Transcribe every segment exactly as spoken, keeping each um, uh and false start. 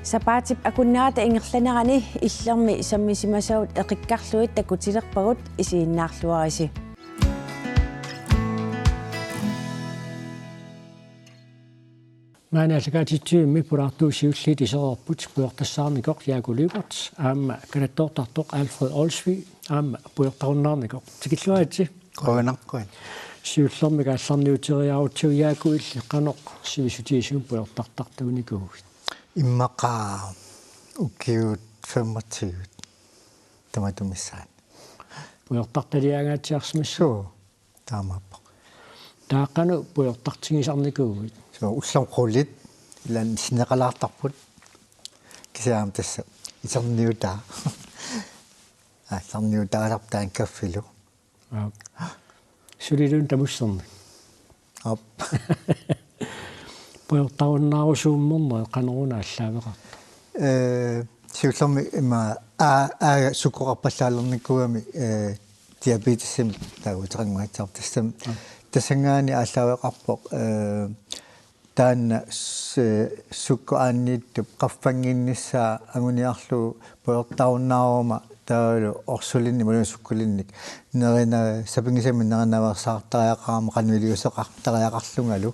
Sapaatip akunnerata ingerlanerani illermi sammisimasavut eqikkarlugit takutilerpagut, isiginnaarluarisi. Maani aallakaatitsivimmi pulaartuut siulliit isereerput pujortassaarnikoq Jaaku Lyberth aamma kalattoortartoq Alfred Olsvig aamma pujortarunnaarnikoq. Tikilluaritsi. Qujanaq. Qujan. Siullermik aallarniuteriarutsigu Jaaku, illit qanoq sivisutigisumik pujortartartuunikuuit? Immaqa ukiut femogtyve tamatuma missaani. Pujortartaliaangaatsiarsimassavat? Suu, taamaappoq. Taava qanoq pujortartigisarnikuuit? Suu, ullumi qulit ilan sinneqalaartarput. Kisianni tassa iterniutaa. Aallarniutaalerput taanna kaffilu. Aap. Suliluunniit tamussernik. Aap. Pujortarunnaarusuummernerit qanoruna aallaaveqarpa? Ee, siullermik ima aa, aa sukkoqarpallaalernikuugami, ee, diabetesimik taaguuteqannguatsiarpoq, tassami. Aap. Tassanngaanniit aallaaveqarpoq, ee, taanna s-, sukkoq aanniittup qaffannginnissaa anguniarlugu pujortarunnaaruma taavalu orsulinnik imaluunniit sukkulinnik nerina-, sapinngisamik nerinaveersaartariaqarama qanoq iliuuseqartariaqarlungalu.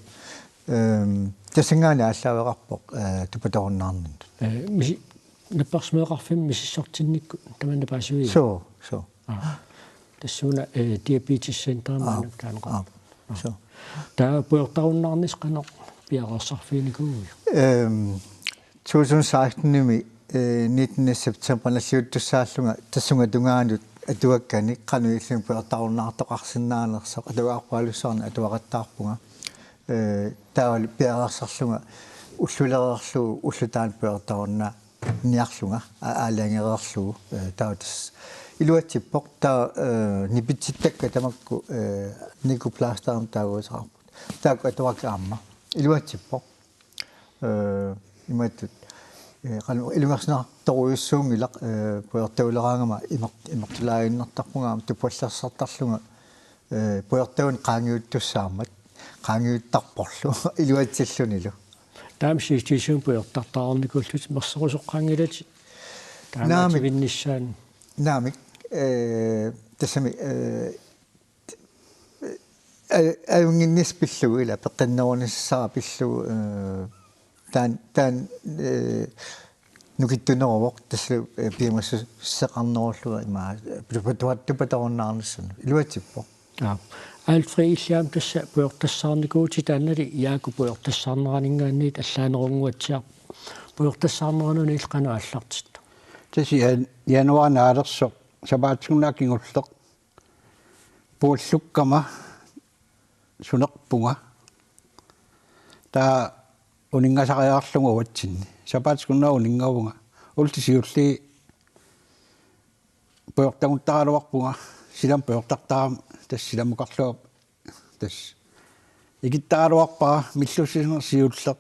Ehm, tassanngaanniit aallaaveqarpoq, eh, tupatorunnaarninnut. Ee, misi-, napparsimmaveqarfimmi misissortinnikkut tamanna paasiviuk? Suu, suu. Aap. Tassuuna, ee, diabetescenterimi. Aap, maannakkut taaneqarpoq. Aap. Suu. Taava pujortarunnaarnissaq qanoq piareersarfiginikuuiuk? Ehm, to tusind sekstenimi, ee, nittende september nalliuttussaallunga tassunga tungaanut atuakkanik qanoq ililluni pujortarunnaartoqarsinnaanersoq atuarpaalussuarnik atuaqattaarpunga. Ee, taavalu piareersarlunga ullulereerlugu ulloq taanna pujortarunnaarniarlunga a-, aalajangereerlugu, ee, taava tassa iluatsippoq taava, ee, nipitsittakkat tamakku, ee, Nico Plasterimik taaguuteqarput. Taakku atuakkat aamma. Iluatsippoq. Ee, imatut, ee, qanoq ilungersunartorujussuunngilaq, ee, pujortaguleraangama imer-, imertulaaginnartarpunga aamma tupallersartarlunga, ee, pujortagunik qaangiuttussaammat, qaangiuttarporlu iluatsillunilu. Taama sivisutigisumik pujortartareernikuullutit mersorusoqqaanngilatit. Taama. Naamik. Atuinnissaanut. Naamik, ee, tassami, ee, Aj-, ajunnginnissaq pillugu ila peqqinnerunissaa pillugu, ee, taan-, taan-, ee, nukittuneruvoq tassa, ee, piumassuseqarnerullugu ima, ee, tupa-, tupa-, tupatorunnaarnissamut. Iluatsippoq. Aap. Alfred, illit aamma tassa pujortassaarnikuuvutit, taannali Jaaku pujortassaarneraninngaanniit allaanerunnguatsiarpoq. Pujortassaarneranut illit qanoq aallartippit? Tassa jan-, januaarip naalersoq sapaatip akunnerata kingulleq puallukkama sunerpunga. Taava uninngasariarlunga uatsinni. Sapaatip akunnera uninngavunga. Ullut siulliit pujortaguttaraluarpunga. Silami pujortartarama tassa silamukarluarpoq. Tassa ikittaraluarpara millussineq siulleq.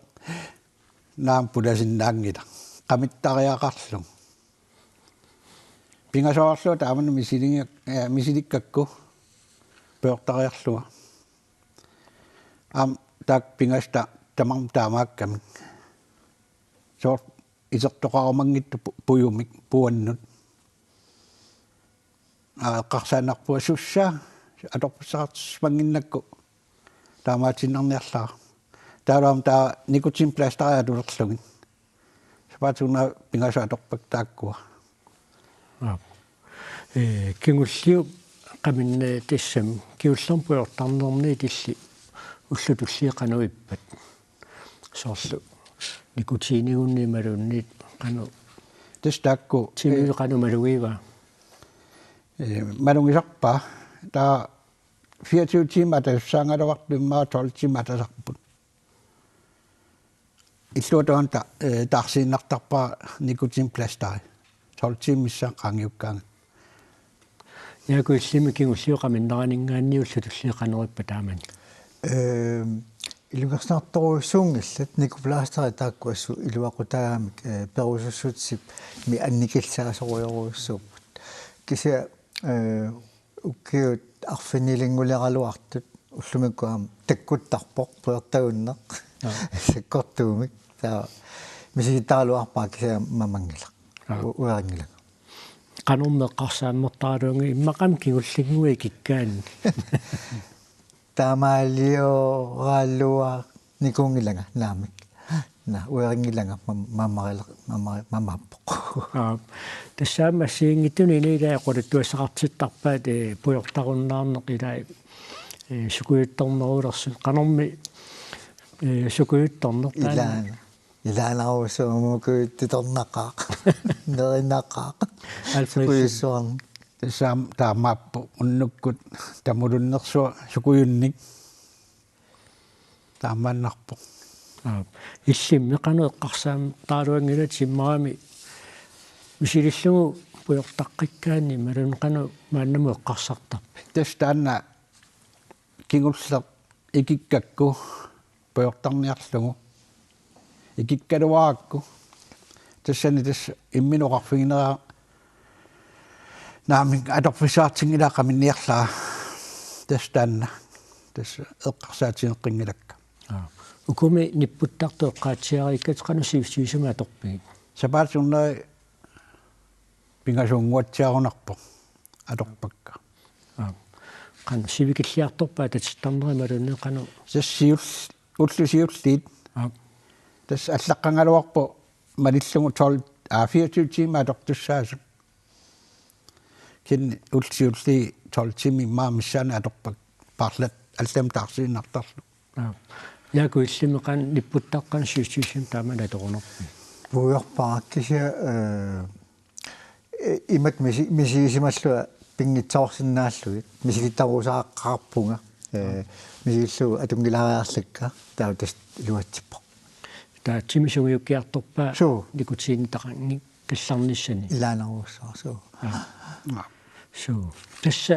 Naamik pulasinnaanngilaq. Qamittariaqarlunga. Pingasoorlunga taamani misiliga-, eh, misilikkakku pujortariarlunga. Aamma taakku pingasut ta-, tamarmik taamaakkamik. Soorlu isertoqarumanngitsut pu-, pujumik, puannut. Aa, eqqarsaannarpunga sussa atorfissaqartissimannginnakku taamaatiinnarniarlara. Taavalu aamma taava nikotinplasteri atulerlugit. Sapaatip akunnera pingasut atorpakka taakkua. Aap. Ee, kingulliup qaminneq tassami kingullermik pujortarnerniit illit ullut tulliit qanoq ippat? Soorlu nikotiinigunnit imaluunniit qanoq? Tassa taakku, tiimit, ee, qanoq malugivaa? Ee, malugisarpaa. Taava fireogtyve timer atasussaagaluartut immaqa tolv timer atasarput. Illuatungaanut ta-, ee, taarsiinnartarpara nikotinplasteri. Tolv timer missaani qaangiukkaangat. Jaaku, illimmi kingulliup qaminneraninngaanniit ullut tulliit qanoq ippat taamani? Ehm, ilungersunartorujussuunngillat, nikoplasteri taakku assut iluaqutaagamik, ee, perusussutsip mi annikillisaasorujorujussuupput. Kisianni, ee, ukiut arfinilinnguleraraluartut ullumikkut aamma takkuttarpoq pujortagunneq. Aa. Sakkortuumik. Taava Misigittaraluarpara kisianni mamanngilaq. Aa. U-, uerinngilanga. Qanormi eqqarsaammertaraluanngilaq immaqami kingullinnguit ikikkaanni. Taamaalioraluarnikuunngilanga naamik. Naa, uerinngilanga mam-, mamarileq-, mamari-, mamaappoq. Aa, tassa aamma assigiinngitsunik ila oqaluttuassaqartittarpaat, ee, pujortarunnaarneq ilaa, ee, sukujuttornerulersut. Qanormi, ee, sukujuttorneq taanna? Ilaana. Ilaanarusuumuku titornaqaaq. Nerinaqaaq. Alfred. Sukujussuarnik. Tassa aamma taamaappoq unnukkut tamulunnersuaq sukujunnik. Taamaannarpoq. Aa, illimmi qanoq eqqarsaammertaraluanngilaq immaqa aamma misilillugu pujortaqqikkaanni imaluunniit qanoq maannamut eqqarsartarpit? Tassa taanna kingulleq ikikkakku pujortarniarlugu. Ikikkaluarakku. Tassani tassa imminut oqarfiginera naamik atorfissaqartinngilara qaminniarlara. Tassa taanna. Tassa eqqarsaatigeqqinngilakka. Aa. Ukumi nipputtartut eqqaatsiarikkat qanoq sivisutigisumik atorpigit? Sapaatip akunneri pingasuunnguatsiarunarpoq atorpakka. Aa. Qanoq sivikilliartorpa atatittarneri imaluunniit qanoq? Tassa siul-, ullut siulliit. Aa. Tassa allaqqagaluarpoq malillugu tolv, aa, fireogtyve timer atortussaasut. Kisianni ullut siulliit tolv timer immaqa missaani atorpakka paarlaat allamik taarsiinnartarlugu. Aa. Jaaku, illimmi qanoq nipputtaqqat sivisutigisumik taamani atorunarpigit? Pujorpara kisianni, ee, i-, imatut misi-, misigisimallunga pinngitsoorsinnaallugit. Misigittarusaaqaarpunga. Ee, misigillugu atunngilaariarlakka. Taava tassa iluatsippoq. Taava timi sungiukkiartorpa? Suu. Nikotiinitaqanngikkallarnissani? Ilaanarujussuaq, suu. Aa. Suu. Tassa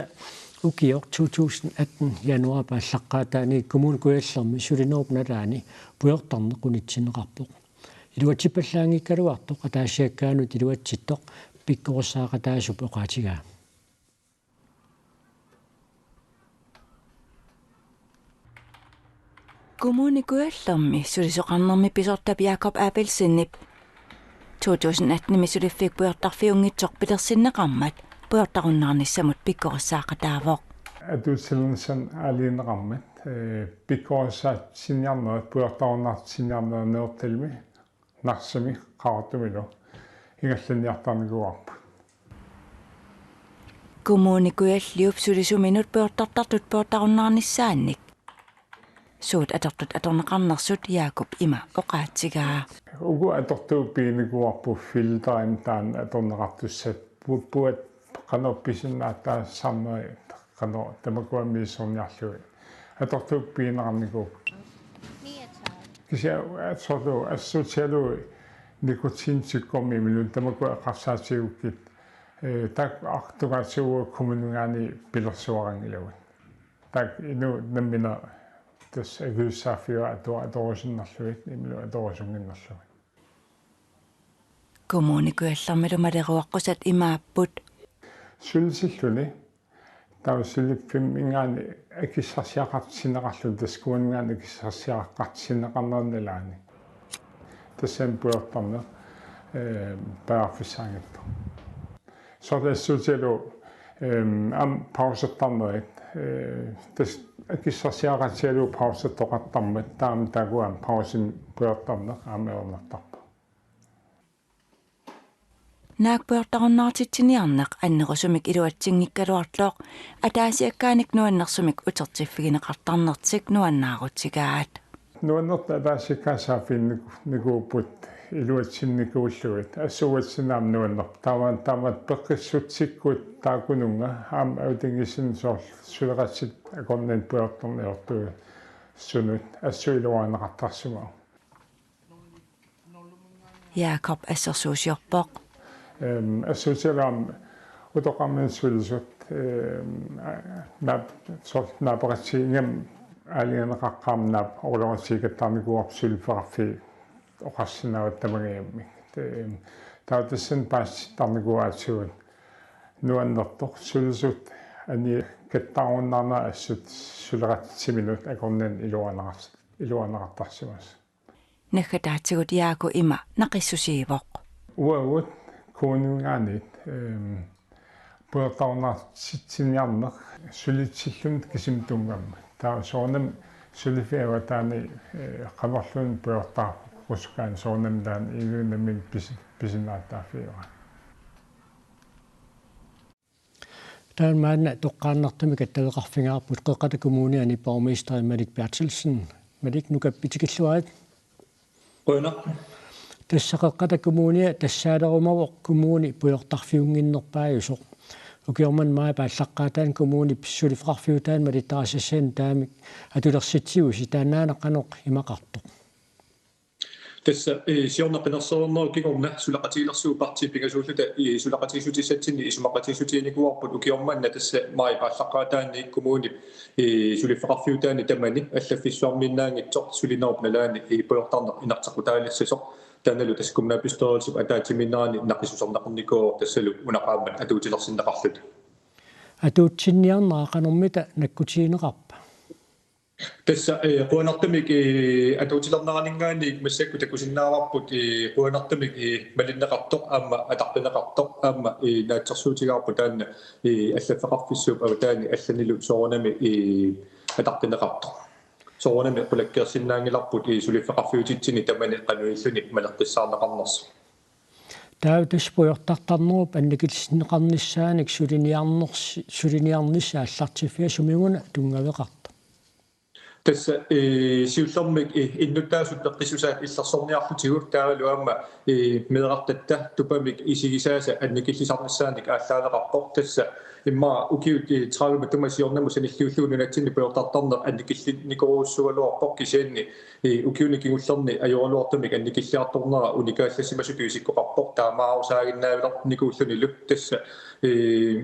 ukioq to tusind atten januaarip aallaqqaataani Kommune Kujallermi sulinerup nalaani pujortarneq unitsinneqarpoq. Iluatsippallaanngikkaluartoq ataasiakkaanut iluatsittoq pikkorissaaqataasup oqaatigaa. Kommune Kujallermi sulisoqarnermi pisortap Jakob Abelsenip to tusind attenimi suliffik pujortarfiunngitsoq pilersinneqarmat pujortarunnaarnissamut pikkorissaaqataavoq. Atuutsilernissamut aalajangerneqarmat, ee, pikkorissaatsiniarnerit, pujortarunnaartitsiniarnerit Nanortalimmi, Narsami, Qaqortumilu ingerlanniartarnikuuarput. Kommune Kujalliup sulisuminut pujortartartut pujortarunnaarnissaannik suut atortut atorneqarnersut Jakob ima oqaatigaa. Uku atortuut piginikuuarput filterimik taanna atorneqartussat pu-, puat qanoq pisinnaatitaasarnerit qanoq tamakkua misissorniarlugit. Atortuut pigineqarnikuupput. Kisianni soorlu assersuutigalugu nikotiinitsikkormiut imaluunniit tamakkua eqqarsaatigigukkit, ee, taakku artugaatigu kommuningaanniit pilersuaqanngilagut. Taakku inuit nammineq tassa akisussaaffigaat ato-, atorusunnerlugit imaluunniit atorusunnginnerlugit. Kommune Kujallermilu maleruaqqusat imaapput. Sulisilluni taava suliffimminngaanniit akissarsiaqartinneqarluni, tassa kommuningaanniit akissarsiaqartinneqarnermi nalaani. Tassami pujortarneq, ee, periarfissaanngitsoq. Soorlu assersuutigalugu, ehm, aamma pausertarnerit, ee, tassa akissarsiaqatigalugu pausertoqartarmat, taama taakku aamma pausimi pujortarneq aamma ajornartarpoq. Naak pujortarunnaartitsiniarneq annerusumik iluatsinngikkaluartoq ataasiakkaanik nuannersumik utertiffigineqartarnertik nuannaarutigaat. Nuannertut ataasiakkaat saaffiginniku-, nikuupput iluatsinnikuullugit. Assuugatsinnut aamma nuannerpoq. Taava, taava peqqissutsikkut taakkununnga aamma avitigissinni soorlu suleqatit akornanni pujortarniortuusunut assut iluarineqartarsimavoq. Jakob assersuusiorpoq. Ehm, assersuutigalugu aamma utoqqarmit sulisut, ehm, a-, naap-, soorlu naapeqatigiinni aalajangeqaqqaarmat naap oqaloqatigiikkattaarnikuuarput suliffeqarfiit oqarsinnaavat tamangajammik. Te-, taava tassani paasisittarnikuuaatigut nuannertoq sulisut aniakkattaarunnaarnerat assut suleqatitsiminut akornanni iluarineqars-, iluarineqartarsimasut. Naggataatigut Jaaku ima naqissusiivoq. Uagut kommuninit, ehm, pujortarunnaartitsiniarneq sulitsillugu kisimi tunngammat. Taava soorunami suliffik avataani, eh, qanorluunniit pujortarusukkaanni soorunami taanna inuit namminneq pisi-, pisinnaatitaaffigaa. Taanna maanna toqqaannartumik attaveqarfigaarput Qeqqata Kommuniani borgmesteri Malik Berthelsen. Malik, nukappitikilluarit. Qujanaq. Tassa Qeqqata Kommunia tassaalerumaarpoq kommuni pujortarfiunnginnerpaajusoq. Ukioq manna maajip aallaqqaataani kommunip suliffeqarfiutaanut malittarisassaanik taamik atulersitsivusi, taannaana qanoq imaqartoq? Tassa, eh, siorna qinersinerup kingorna suleqatigilersuup partiip pingasuulluta, eh, suleqatigiissutissatsinni isumaqatigiissutiginikuuarput ukioq manna tassa maajip aallaqqaataani kommunip, eh, suliffeqarfiutaani tamani allaffissuarmiinnaanngitsoq sulinerup nalaani, eh, pujortarneq inerteqqutaalissasoq. Taannalu tassa kommunalbestyrelsip ataatsimiinnerani naqissuserneqarnikuuvoq tassalu una qaammat atuutilersinneqarluta. Atuutsinniarnera qanormita nakkutigineqarpa? Tassa, eh, qujanartumik, eh, atuutilerneraninngaanniit massakkut takusinnaavarput, eh, qujanartumik, eh, malinneqartoq aamma ataqqineqartoq aamma, eh, naatsorsuutigaarput taanna, eh, allaffeqarfissuup avataani allanilu soorunami, eh, ataqqineqartoq. Soorunami qulakkeersinnaanngilarput, eh, suliffeqarfiutitsinni tamani qanoq ililluni maleqqissaarneqarnersoq. Taava tassa pujortartarnerup annikillisinneqarnissaanik suliniarnersi-, suliniarnissaq aallartiffiga sumiguna tunngaveqartoq? Tassa, eh, siullermik, eh, innuttaasut peqqissusaat illersorniarlutigu taavalu aamma, eh, meerartatta tupamik isigisaasa annikillisarnissaanik aallaaveqarpoq. Tassa immaqa ukiut, eh, tredive matuma siornamut sanilliullugu nunatsinni pujortartarneq annikillinnikuusoraluarpoq kisianni, eh, ukiuni kingullerni ajoraluartumik annikilliartornera unikaallassimasutut isikkoqarpoq taamaarusaaginnaavilertarnikuullunilu tassa, eh,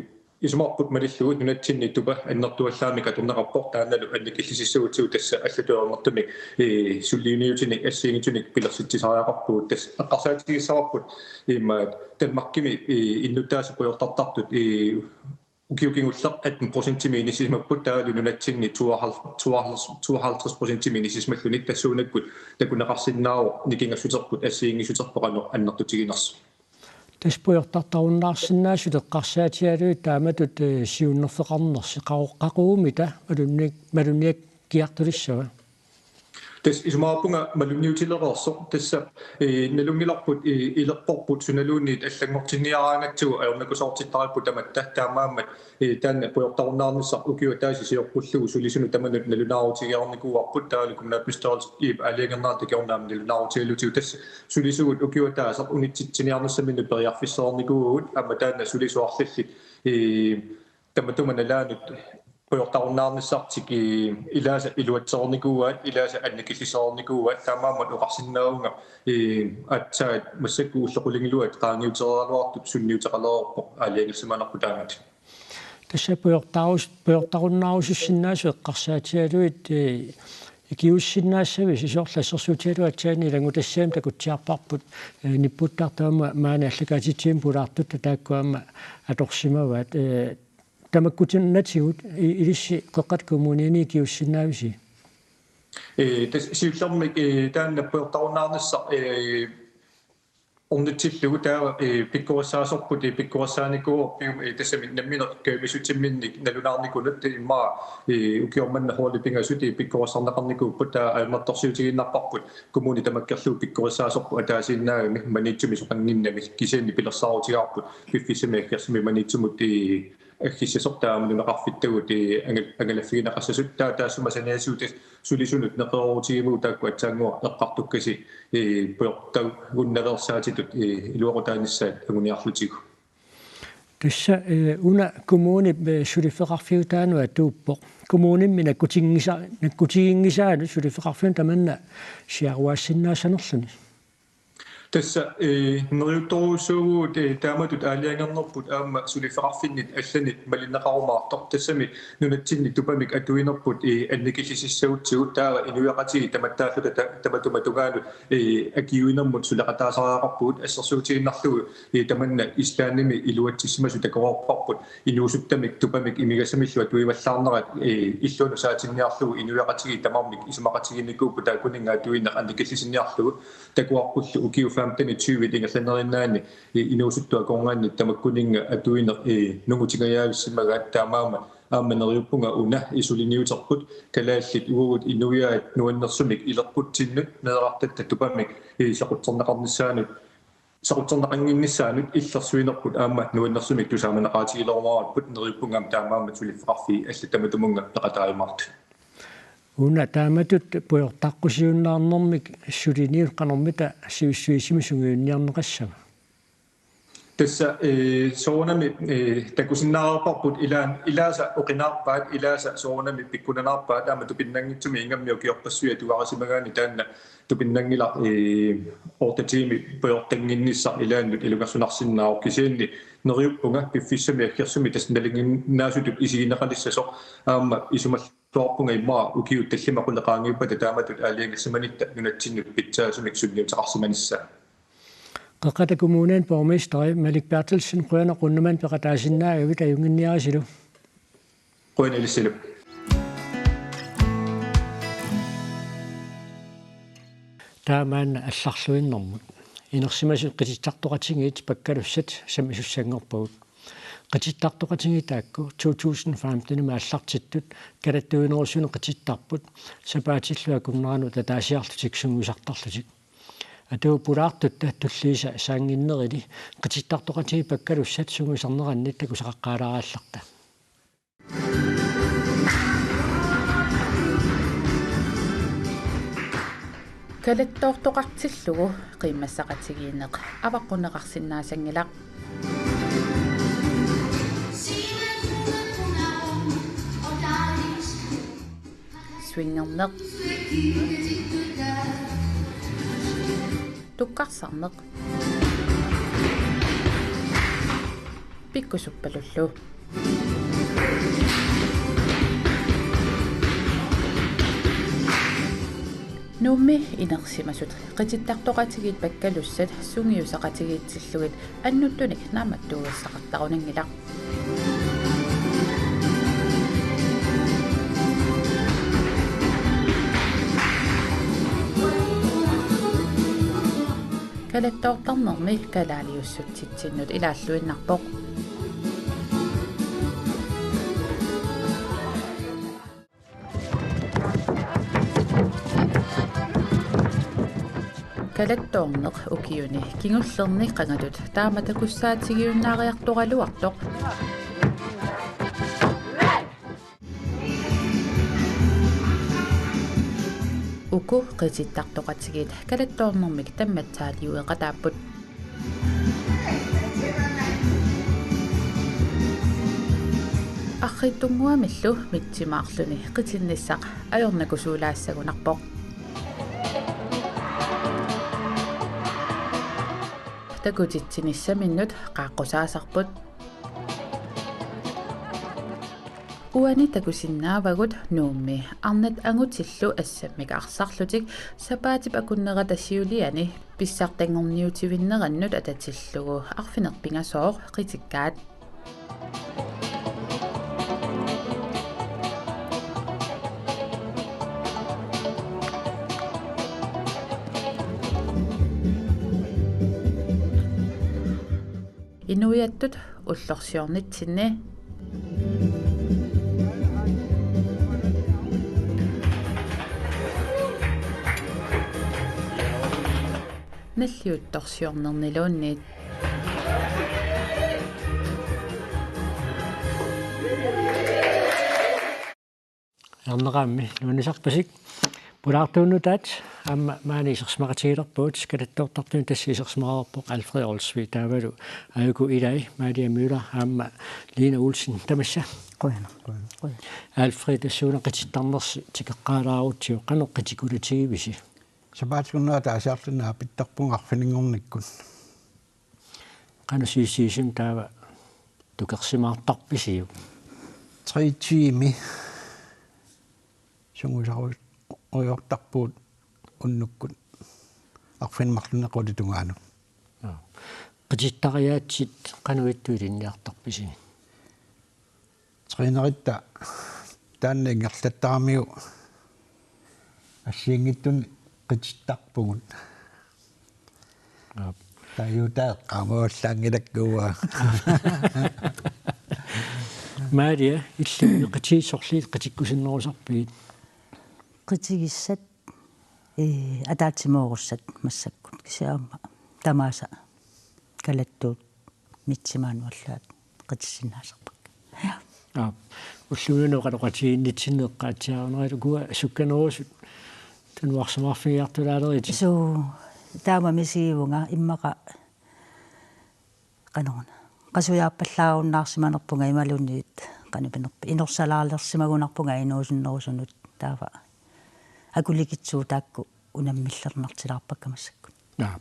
isumaqarput malillugu nunatsinni tupa annertuallaamik atorneqarpoq taannalu annikillisissagutsigu tassa allatut ajornartumik, eh, suliniutinik assigiinngitsunik pilersitsisariaqarpugut tassa eqqarsaatigissavarput immaqa Danmarkimi, eh, innuttaasut pujortartartut, eh, ukioq kingulleq atten procentimik inissisimapput taavalu nunatsinni tooghalvtreds, tooghalvtreds, tooghalvtreds procentimik inissisimalluni tassuunakkut takuneqarsinnaavoq nikingassuterput assigiinngissuterput qanoq annertutiginersoq. Tassa pujortartarunnaarsinnaasut eqqarsaatigalugit taamatut, eh, siunnerfeqarnersi qaqu-, qaquguumita malunni-, malunniakkiartulissava? Tassa isumaqarpunga malunniutilereersoq tassa, eh, nalunngilarput, eh, ilerporput sunaluunniit allanngortinniaraangatsigu ajornakusoortittaripput tamatta taamaammat, eh, taanna pujortarunnaarnissaq ukioq ataaseq sioqqullugu sulisunut tamanut nalunaarutigereernikuuarput taavalu kommunalbestyrelsip aalajangernerata kingorna aamma nalunaarutigalugit tassa sulisugut ukioq ataaseq unitsitsiniarnissaminnut periarfissereernikuuvugut aamma taanna sulisut arlallit, eh, tamatuma nalaanut pujortarunnaarnissartik, eh, ilaasa iluatsereernikuuaat, ilaasa annikillisereernikuuaat, taamaammat oqarsinnaavunga, eh, aatsaat massakkut ullut qulingiluat qaangiutereeraluartut sunniuteqalereerpoq aalajangersimanerput taamatut. Tassa pujortarus-, pujortarunnaarusussinnaasut eqqarsaatigalugit, eh, ikiuussinnaassavisi soorlu assersuutigalugu aatsaat ilanngutassiami takutsiarparput, eh, nipputtartut aamma maani aallakaatitsivimmi pulaartutta taakku aamma atorsimavaat, eh, tamakkutinnatigut i-, ilissi Qeqqata Kommuniani ikiuussinnaavisi? Eh, tassa siullermik, eh, taanna pujortarunnaarnissaq, eh, ornitsillugu taava, eh, pikkorissaasorput, eh, pikkorissaanikuuarput, eh, tassami nammineq kajumissutsiminnik nalunaarnikunut immaqa, eh, ukioq manna holdit pingasut, eh, pikkorissarneqarnikuupput taava ajornartorsiutigiinnarparput kommuni tamakkerlugu pikkorissaasorput ataasiinnaagami Maniitsumi soqannginnami kisianni pilersaarutigaarput piffissami aggersumi Maniitsumut, eh, aggissasoq taama nunaqarfittagut, eh, angal-, angalaffigineqassasut taava taassuma saniatigut sulisunut neqeroorutigivagut taakku aatsaannguaq eqqartukkasi, eh, pujortagunnaveersaatitut, eh, iluaqutaanissaat anguniarlutigu. Tassa, eh, una kommunip, eh, suliffeqarfiutaanut atuuppoq. Kommunimmi nakkutiginngisa-, nakkutiginngisaanut suliffeqarfiup tamanna siaruaassinnaassanerluni. Tassa, eh, neriuttorujussuuvugut, eh, taamatut aalajangernerput aamma suliffeqarfinnit allanit malinneqarumaartoq. Tassami nunatsinni tupamik atuinerput, eh, annikillisissagutsigu, taava inuiaqatigiit tamattaalluta ta-, tamatuma tungaanut, eh, akiuinermut suleqataasariaqarpugut. Assersuutigiinnarlugu, eh, tamanna Islandimi iluatsissimasut takoreerparput inuusuttamik tupamik imigassamillu atuivallaarnerat, eh, illuanut saatinniarlugu inuiaqatigiit tamarmik isumaqatigiinnikuupput taakkuninnga atuineq annikillisinniarlugu. Takuarpullu ukiut femten tyve ingerlanerinnaanni, eh, inuusuttut akornanni tamakkuninnga atuineq, eh, nungutinngajavissimagaat. Taamaammat aamma neriuppunga una, eh, suliniuterput kalaallit uagut inuiaat nuannersumik ileqqutsinnut meerartatta tupamik, eh, sequtserneqarnissaanut sequtserneqannginnissaanut illersuinerput aamma nuannersumik tusaamaneqaatigilerumaarparput. Neriuppunga aamma taamaammat suliffeqarfiit allat tamatumunnga peqataajumaartut. Una taamatut pujortaqqusiunnaarnermik suliniut qanormita sivissuisimi sungiunniarneqassava? Tassa, eh, soorunami, eh, takusinnaareerparput ilaan-, ilaasa oqinaarpaat, ilaasa soorunami pikkunanaarpaat, aamma tupinnanngitsumik ingammik ukiorpassuit atuarisimagaanni taanna tupinnanngilaq, eh, otte tiimi pujortannginnissaq ilaannut ilungersunarsinnaavoq. Kisianni neriuppunga piffissami aggersumi tassa nalinginnaasutut isigineqalissasoq, aamma isumalluarpunga immaqa ukiut tallimat qulit qaangiuppata taamatut aalajangersimanitta nunatsinnut pitsaasumik sunniuteqarsimanissaa. Qeqqata Kommunen borgmesteri Malik Berthelsen, qujanaq unnuk manna peqataasinnaagavit, ajunnginniarisilu. Qujanaq ilissilu. Taamaanna allarluinnarmut. Inersimasut qitittartoqatigiit Pakkalussat sammisussanngorpagut. Qitittartoqatigiit taakku to tusind femtenimi aallartittut kalattuinerusuni qitittarput, sapaatillu akunneranut ataasiarlutik sungiusartarlutik. Atuup pulaartutta tulliisa saannginnerili qitittartoqatigiit Pakkalussat sungiusarnerannit takusaqaqqaalaarallarta. Kalattoortoqartillugu qiimmassaqatigiinneq avaqqunneqarsinnaassanngilaq. Swingerneq. Tukkarsarneq. Pikkusuppalullu. Nuummi inersimasut qitittartoqatigiit Pakkalussat sungiusaqatigiitillugit annuttunik naammattuugassaqartarunanngilaq. Kalattoortarnermi kalaaliussutsitsinnut ilaalluinnarpoq. Kalattoorneq ukiuni kingullerni qangatut taama takussaatigiunnaariartoraluartoq. Uku qitittartoqatigiit kalattoornermik tammatsaaliueqataapput. Arriitsunnguamillu mitsimaarluni qitinnissaq ajornakusuulaassagunarpoq. Takutitsinissaminnut qaaqqusaasarput. Uani takusinnaavagut Nuummi arnat angutillu assammik arsarlutik sapaatip akunnerata siuliani pissartanngorniutivinnerannut atatillugu arfineq-pingasooq qitikkaat. Inuiattut ullorsiornitsinni. Nalliuttorsiornerniluunniit. Erneqaammi nuannisarpasik. Pulaartuunnutaat aamma maani isersimaqatigilerpugut, kalattoortartuni tassa isersimaqarpoq Alfred Olsvig, taavalu aajuku ilai Maria Møller aamma Lina Olsen. Tamassa. Qujanaq. Qujanaq. Alfred, tassuuna qitittarnersi tikeqqaalaarutsigu, qanoq qitikkulatigivisi? Sapaatip-akunnera ataasiarluni naapittarpunga arfininngornikkut. Qanoq siusiusum taava tukersimaartarpisiuk? Tre tiimi sungiusarujortarpugut unnukkut arfineq-marlunnik qulit tungaanut. Qitittariaatsit qanoq ittut ilinniartarpisigit? Træneritta taanna ingerlattaramiuk assigiinngitsunik qitittarpugut. Aap. Tajutaa eqqaamallaanngilakka uanga. Maria, illimmi qitiit sorliit qitikkusunnerusarpigit? Qitigissat ee, ataatsimoorussat massakkut kisianni aamma tamaasa kalattuut Mitsi Immanuel-aat qitissinnaasarpakka. Ja. Aap. Ullumikkut oqaloqatigiinnitsinni eqqaatsiarunarigit ukua sukkanerusut tunuarsimaarfigiartulaalerit. Suu, taama misigivunga immaqa qanoruna. Qasujaappallaarunnaarsimanerpunga imaluunniit qanoq pinerpa inorsalaalersimagunarpunga inuusunnerusunut taava. Akulikitsut taakku unammillernartilaarpakka massakkut. Naa.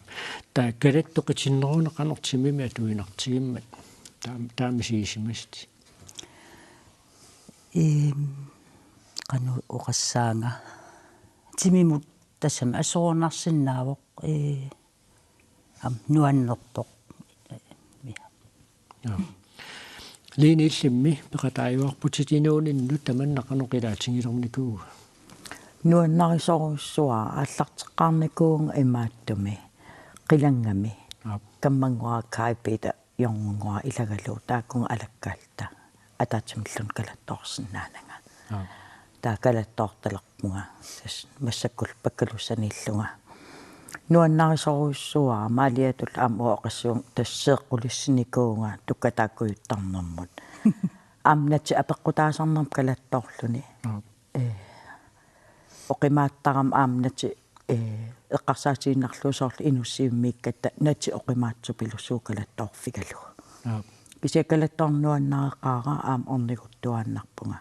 Taava kalattoq qitinneruneq qanoq timimik atuinartigimmat taam-, taama misigisimasatit? Eem, qanoq oqassaanga. Timimut tassami assorunarsinnaavoq. Ee, aamma nuannerpoq. Ja. Line, illimmi peqataajuarputit inuuninnut, tamanna qanoq ilaatigilernikuua? Nuannarisorujussuara, aallarteqqaarnikuuvunga imaattumi qilanngami. Aap. Kammanngua Kaj Peter Jørgenngua ilagalugu taakkununnga alakkaalluta ataatsimilluunniit kalattoorsinnaananga. Aap. Taava kalattoortalerpunga tassa massakkut pakkalussaniillunga. Nuannarisorujussuara, Maaliatullu aamma oqassuunga tassa seeqqulissinikuuvunga tukkataakkujuttarnermut. Aamma natik apeqqutaasarnermut kalattoorluni. Aap. Ee, oqimaattarama aamma natik ee, eqqarsaatigiinnarlugu soorlu inuussivimmiikkatta natik oqimaatsupilussuuvoq kalattoorfigalugu. Aap. Kisianni kalattoorneq nuannareqaara aamma orniguttuaannarpunga.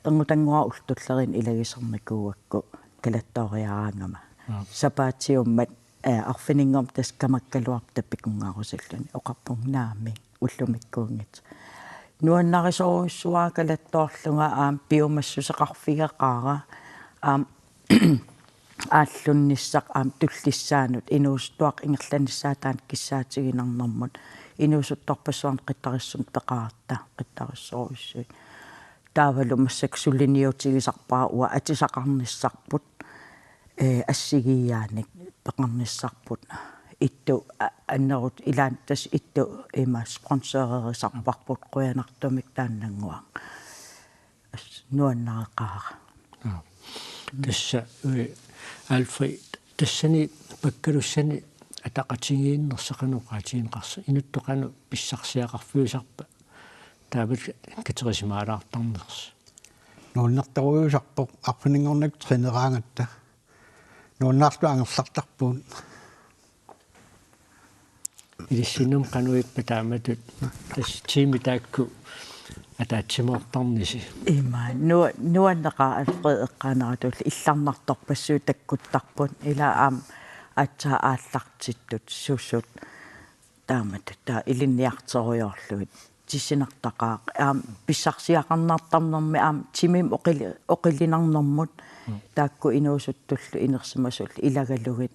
Erngutanngua ullut tulleriinni ilagisarnikuugakku kalattooriaraangama. Aap. Sapaatiummat, ee, arfininngormat tassa kamakkaluarpoq tapikunngarusulluni oqarpunga naamik ullumikkuunngitsoq. Nuannarisorujussuara kalattoorlunga aamma piumassuseqarfigeqaara aamma aallunnissaq aamma tullissaanut inuusuttuaqqat ingerlanissaat taanna kissaatiginarnermut inuusuttorpassuarnik qittarissumik peqaratta qittarissorujussuit. Taavalu massakkut suliniutigisarpara uanga atisaqarnissarput, ee, assigiiaanik peqarnissarput. Ittu a-, annertuut ilaanni tassa ittu ima sponsorerisarparput qujanartumik taannannguaq. As-, nuannareqaara. Aap. Tassa, ee, Alfred, tassani pakkalussani ataqatigiinnersi qanoq oqaatigineqarsi, inuttut qanoq pissarsiaqarfiusarpa taavalu katerisimaalaartarnersi? Nuannertorujussuusarpoq arfininngornikkut træneraangatta. Nuannaarluta angerlartarpugut. Ilissinnut qanoq ippa taamatut tassa tiimit taakku ataatsimoortarnisi? Ima, nua-, nuanneqaaq Alfred eqqaaneratulli illarnartorpassuit takkuttarput, ila aamma aatsaat aallartittut susut taamatut taava ilinniartorujoorlugit. Tissinartaqaaq aamma pissarsiaqarnartarnermi aamma timimik oqili-, oqilinarnermut. Mm. Taakku inuusuttullu inersimasullu ilagalugit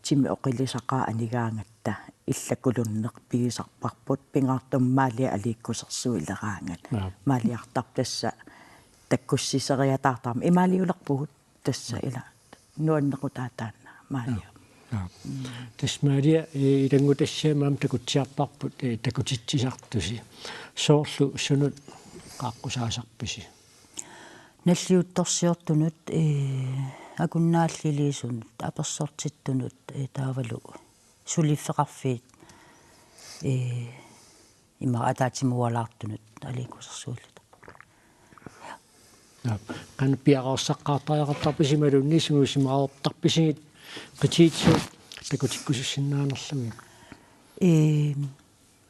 timip oqilisaqaaq anigaangatta illakkulunneq pigisarparput pingaartumik Maaliap aliikkusersuileraangat. Aap. Maaliartarpoq tassa takkussiseriataartarami imaaliulerpugut. Tassa ila nuannequtaa taanna Maalia. Aap. Tassa Maalia, ee, ilanngutassiami aamma takutsiarparput, ee, takutitsisartusi. Soorlu sunut qaaqqusaasarpisi? Nalliuttorsiortunut, ee, akunnaalliilisunut, apersortittunut, ee, taavalu suliffeqarfiit, ee, ima ataatsimoorlaartunut aliikkusersuilluta. Aap. Qanoq piareersaqqaartariaqartarpisi imaluunniit sungiusimaartarpisigit qitiitsut takutikkusussinnaanerlugit? Ee,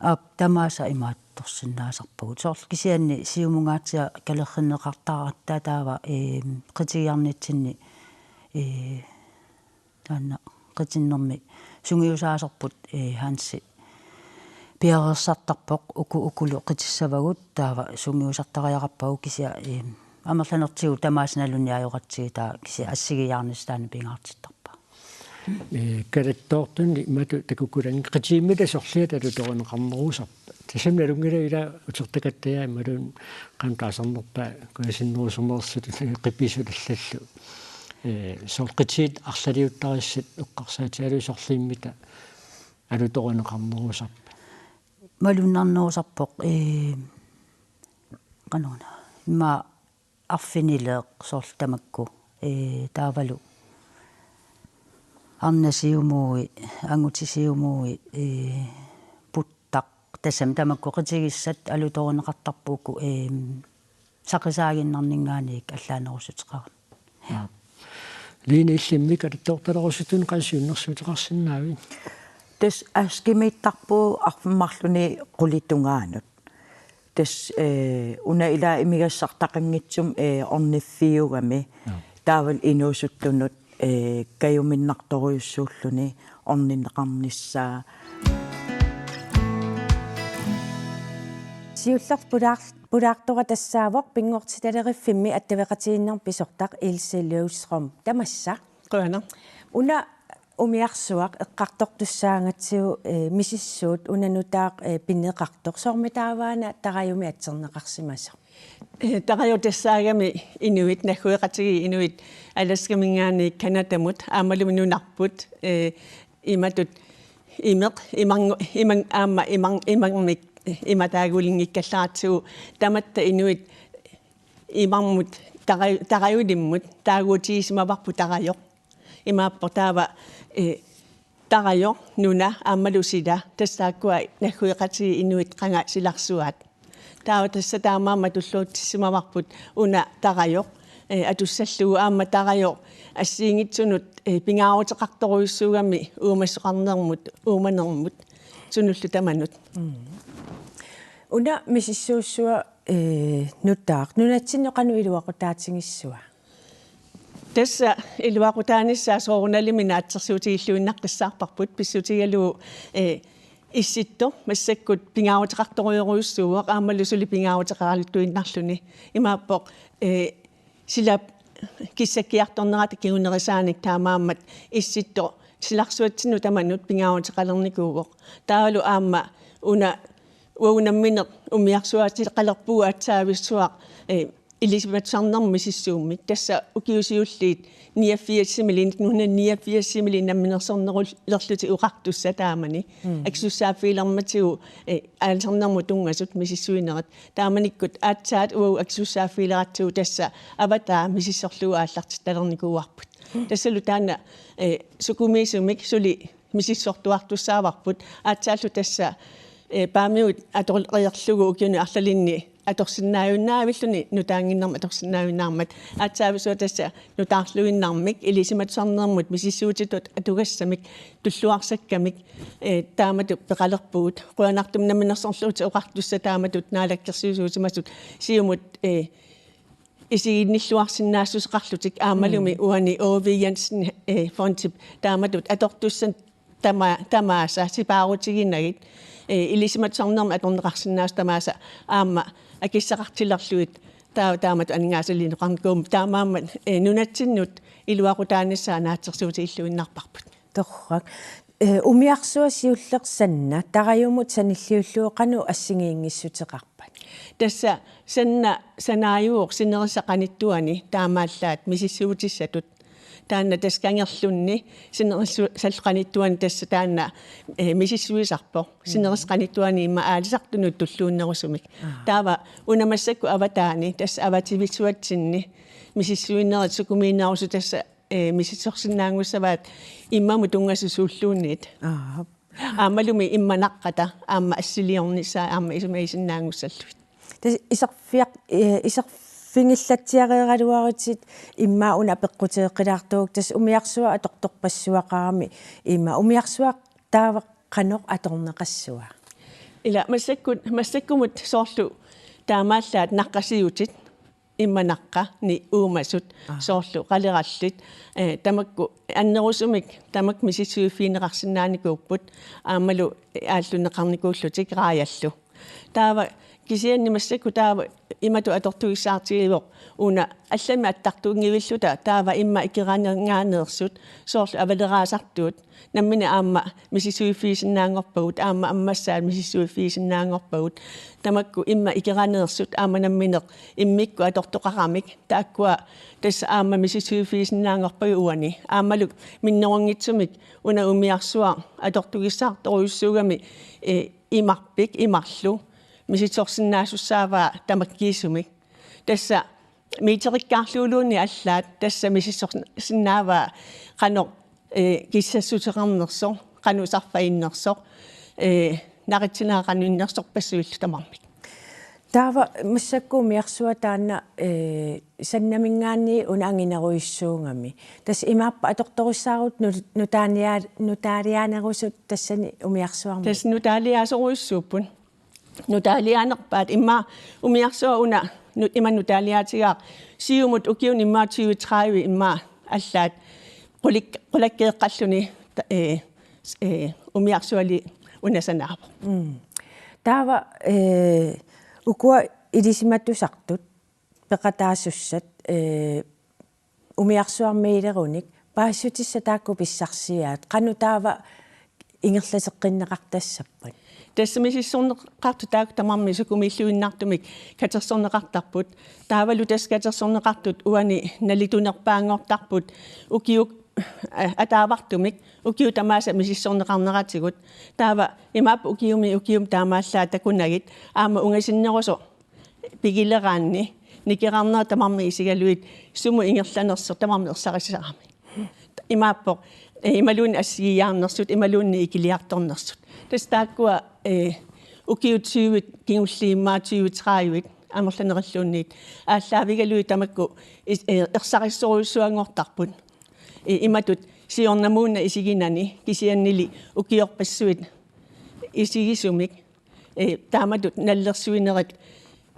aap, tamaasa imaattorsinnaasarpagut. Soorlu kisianni siumungaatsiaq kalerrinneqartaratta taava, ee, qitigiarnitsinni, ee, Taanna qitinnermi sungiusaasorput, ee, Hansi piareersartarpoq, uku ukulu qitissavagut, taava sungiusartariaqarpagut kisianni, ee, amerlanertigut tamaasa nalunni ajoqatigiit, taava kisianni assigiiaarnissaq taanna pingaartittarpaa. Ee, kalattoortunni imatut takukkulaarluni qitiummita sorliata alutorineqarnerusarpat. Tassami nalunngilara ila utertaqattajaat imaluunniit qanoq taasarnerpaat kujasinnerusumeersutut qipisulillallu. Ee, soorlu qitiit arlaliuttarisassat eqqarsaatigalugit sorliummita alutorineqarnerusarpat. Malunnarnerusarpoq, ee, qanoruna. Immaqa arfinileeq soorlu tamakku. Ee, taavalu arnat siumuui, angutit siumuui, ee, puttaq. Tassami tamakku qitigissat alutorineqartarput uku, ee, saqisaaginnarninngaanniit allaanerussuteqarami. Line, illimmi kalattoortalerusuttunut qanoq siunnersuuteqarsinnaavit? Tassa askimiittarpugut arfineq-marlunut qulit tungaanut. Tassa, ee, una ila imigassartaqanngitsumik, ee, orniffiugami. Joo. Taavalu inuusuttunut, ee, kajuminnartorujussuulluni orninneqarnissaa. Siullertut pulaar-, pulaartora tassaavoq Pinngortitaleriffimmi attaveqatigiinnermut pisortaq Ilse Løvstrøm. Tamassa. Qujanaq. Una umiarsuaq eqqartortussaagatsigu, ee, misissuut una nutaaq, ee, pineqartoq. Soormitaava una tarajumik atserneqarsimasoq? Ee, tarajoq tassaagami inuit, naggueqatigiit inuit Alaskaminngaanniit Canadamut, aammalumi nunarput, ee, imatut imeq, imangu-, iman-, aamma iman-, imanngumik, imatut taagulinngikkallaratigut tamatta inuit imarmut tara-, tarajulimmut taaguutigisimavarput tarajoq. Imaappoq taava, ee, tarajoq, nuna, aammalu sila, tassa taakkua naggueqatigiit inuit qanga silarsuaat. Taava tassa taamaammat tulluutsisimavarput una tarajoq, ee, atussallugu aamma tarajoq assigiinngitsunut, ee, pingaaruteqartorujussuugami uumasoqarnermut, uumanermut, sunullu tamanut. Mm. Una misissuissuaq, ee, nutaaq, nunatsinnut qanoq iluaqutaatigissava? Tassa iluaqutaanissaa soorunalimi naatsorsuutigilluinnaqqissaarparput pissutigalugu, ee, Issittoq massakkut pingaaruteqartorujorujussuuvoq aammalu suli pingaaruteqaraluttuinnarluni. Imaappoq, ee, sila kissakkiartornerata kingunerisaanik taamaammat Issittoq silarsuatsinnut tamanut pingaaruteqalernikuuvoq. Taavalu aamma una uagut nammineq umiarsuaateqalerpugut aatsaavissuaq, ee, ilisimatusarnermut misissuummik. Tassa ukiut siulliit niogfirsimiilli, nitten hundrede niogfirsimiilli namminersornerulerlutik oqartussat taamani. Mm. Akisussaaffigilermatigut, ee, aalisarnermut tunngasut misissuinerit. Taamanikkut aatsaat uagut akisussaaffigileratsigit tassa avataa misissorlugu aallartittalernikuuarput. Mm. Tassalu taanna, ee, sukumiisumik suli misissortuartussaavarput. Aatsaallu tassa, ee, Paamiut atoriarlugu ukiuni arlalinni atorsinnaajunnaavilluni nutaannginnermik atorsinnaajunnaarmat. Aatsaavissuaq tassa nutaarluinnarmik ilisimatusarnermut misissuutitut atugassamik tulluarsakkamik, ee, taamatut peqalerpugut. Qujanartumik namminersorlutik oqartussat taamatut naalakkersuisuusimasut siumut, ee, isiginnilluarsinnaassuseqarlutik aammalumi. Mm. Uani Aage V. Jensen, ee, fondip taamatut atortussat tama-, tamaasa sipaarutiginagit, ee, ilisimatusarnermut atorneqarsinnaasut tamaasa aamma akissaqartilerlugit taa-, taamatut aningaasaliineqarnikuummata taamaammat, ee, nunatsinnut iluaqutaanissaa naatsorsuutigilluinnarparput. Torrak. Ee, umiarsuaq siulleq Sanna, tarajumut sanilliullugu qanoq assigiinngissuteqarpat? Tassa Sanna sanaajuvoq sinerissap qanittuani taamaallaat misissuutissatut. Taanna tassa kangerlunni sinerissallu qanittuani tassa taanna, ee, misissuisarpoq. Mm. Sinerissap qanittuani immaqa aalisartunut tulluunnerusumik. Aa. Taava una massakkut avataani, tassa avativissuatsinni misissuinerit sukumiinerusut tassa, ee, misissorsinnaanngussavaat immamut tunngasut suulluunniit. Aap. Aammalumi immaqa naqqata aamma assiliornissaat aamma isumagisinnaanngussallugit. Tassa iserfiaq-, ee, iserfigillatsiareeraluarutit immaqa una apeqquteeqqilaartugut, tassa umiarsuaq atortorpassuaqarami, immaqa umiarsuaq taava qanoq atorneqassava? Ila massakkut, massakkumut soorlu taamaallaat naqqasiutit. imanaqqa ni uumasut. Aa. Soorlu qalerallit, eh, tamakku annerusumik tamakku misissuiffigineqarsinnaanikuupput aammalu aallunneqarnikuullutik raajallu. Taava kisianni massakkut taava imatut atortugissaartigivoq una allamik attartunngivilluta taava immaqa ikeranerngaaneersut soorlu avaleraasartuut nammineq aamma misissuiffigisinnaanngorpagut aamma ammassaat misissuiffigisinnaanngorpagut tamakku immaqa ikeraneersut aamma nammineq immikkut atortoqaramik taakkua tassa aamma misissuiffigisinnaanngorpagut uani aammalu minnerunngitsumik una umiarsuaq atortugissaartorujussuugami, eh, imarpik imarlu misissorsinnaasussaavaa tamakkiisumik. Tassa meterikkaarluguluunniit allaat tassa misissorsinnaavaa qanoq, eh, kissassuseqarnersoq, qanoq sarfajinnersoq, eh, naqitsinera qanoq innersorpassuillu tamarmik. Taava massakkut umiarsuaq taanna, eh, Sannaminngaanniit una anginerujussuugami. Tassa imaappa atortorissaarutit nu-, nutaalia-, nutaaliaanerusut tassani umiarsuarmi. Tassa nutaaliaasorujussuupput. Nutaaliaanerpaat immaqa umiarsuaq una nu-, ima nutaaliaatigaaq siumut ukiuni immaqa tyve tredive immaqa allaat qulik-, qulakkeeqqalluni ta-, eh, s-, eh, umiarsuali una sanaavoq. Mm. Taava, eh, ukua ilisimatusartut peqataasussat, eh, umiarsuarmiilerunik paasissutissat taakku pissarsiaat, qanoq taava ingerlateqqinneqartassappat? Tassa misissorneqartut taakku tamarmik sukumiilluinnartumik katersorneqartarput. Taavalu tassa katersorneqartut uani nalitunerpaanngortarput ukiut, eh, ataavartumik ukiut tamaasa misissorneqarneratigut. Taava imaappoq ukiumi ukiumi taamaallaat takunagit aamma ungasinnerusoq pigileraanni nikerarnerat tamarmik isigalugit sumut ingerlanersoq tamarmik ersarissaramik. Imaappoq, eh, imaluunniit assigiiaarnersut, imaluunniit ikiliartornersut. Tassa taakkua, eh, ukiut tyve kingulliit immaqa tyve tredive amerlanerilluunniit aallaavigalugit tamakku is-, eh, ersarissorujussuanngortarput. Eh, imatut siornamuuna isiginani kisiannili ukiorpassuit isigisumik, eh, taamatut nallersuinerit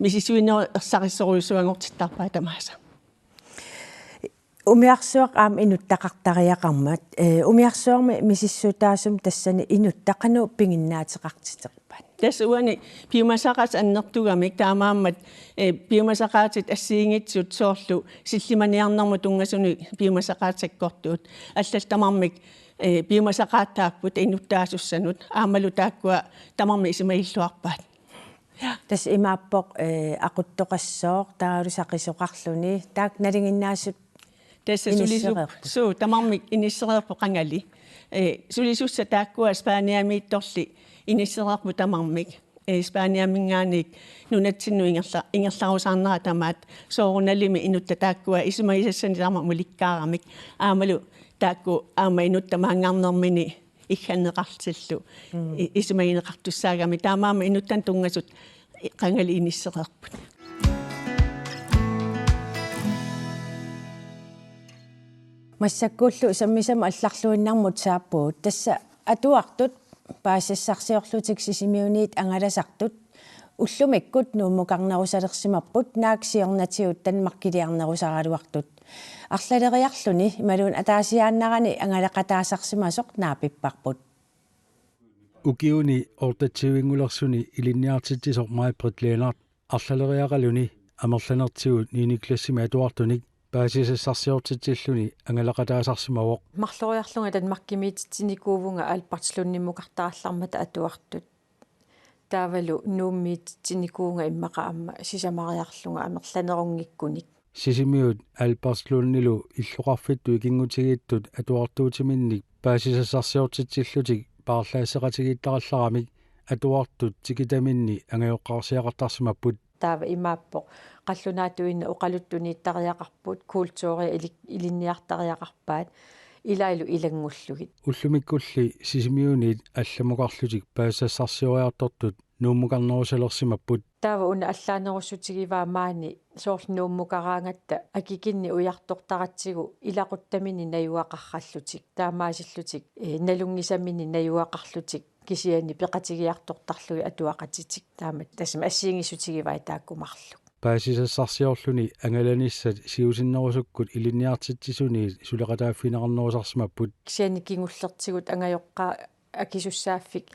misissuinerit ersarissorujussuanngortittarpaat tamaasa. Umiarsuaq aamma inuttaqartariaqarmat, eh, umiarsuarmi misissuutaasumik tassani inuttaq qanoq piginnaateqartiterpat? Tassa uani piumasaqaatit annertugamik taamaammat, eh, piumasaqaatit assigiinngitsut soorlu sillimaniarnermut tunngasunik piumasaqaatit sakkortuut allallu tamarmik, eh, piumasaqaataapput inuttaasussanut aammalu taakkua tamarmik isumagilluarpaat. Tassa imaappoq, eh, aquttoqassooq, taavalu saqisoqarluni, taakku nalinginnaasut. Tassa sulisu-, inissereerput. Suu, tamarmik inissereerput qangali. Eh, sulisussat taakkua Spaniamiittorli inissereerput tamarmik. Eh, Spaniaminngaanniit nunatsinnut ingerla-, ingerlarusaarnerat tamaat soorunalimi inuttat taakkua isumagisassani tamarmik ulikkaaramik. Aammalu taakku aamma inuttat maanngarnermini igganneqartillu. Mm. I-, isumagineqartussaagamik. Taamaammat inuttannut tunngasut i-, qangali inissereerput. Massakkullu sammisamut allarluinnarmut saappugut. Tassa atuartut paasisassarsiorlutik Sisimiuniit angalasartut ullumikkut Nuummukarnerusalersimapput, naak siornatigut Danmarkiliarnerusaraluartut. Arlaleriarluni imaluunniit ataasiaannarani angalaqataasarsimasoq naapipparput. Ukiuni otteogtyvenngulersuni ilinniartitsisoq Maj-Britt Lennert arlaleriaraluni amerlanertigut niende klassimi atuartunik paasisassarsiortitsilluni angalaqataasarsimavoq. Marloriarlunga Danmarkimiititsinikuuvunga Albertslundimmukartarallarmata atuartut. Taavalu Nuummiititsinikuuvunga immaqa aamma sisamariarlunga amerlanerunngikkunik. Sisimiut Albertslundilu illoqarfittut ikinngutigiittut atuartuutiminnik paasisassarsiortitsillutik paarlaasseqatigiittarallaramik atuartut tikitaminni angajoqqaarsiaqartarsimapput. Taava imaappoq qallunaatuinnaq oqaluttut niittariaqarput, kulturia ili-, ilinniartariaqarpaat, ilaallu ilanngullugit. Ullumikkulli Sisimiuniit allammukarlutik paasisassarsioriartortut Nuummukarnerusalersimapput. Taava una allaanerussutigivaa maani soorlu Nuummukaraangatta akikinni ujartortaratsigu ilaquttaminni najugaqarallutik, taamaasillutik, eh, nalunngisaminni najugaqarlutik kisianni peqatigiartortarlugit atuaqatitik. Taama tassami assigiinngissutigivai taakku marluk. Paasisassarsiorluni angalanissat siusinnerusukkut ilinniartitsisuniit suleqataaffigineqarnerusarsimapput. Kisianni kingullertigut angajoqqaat akisussaaffik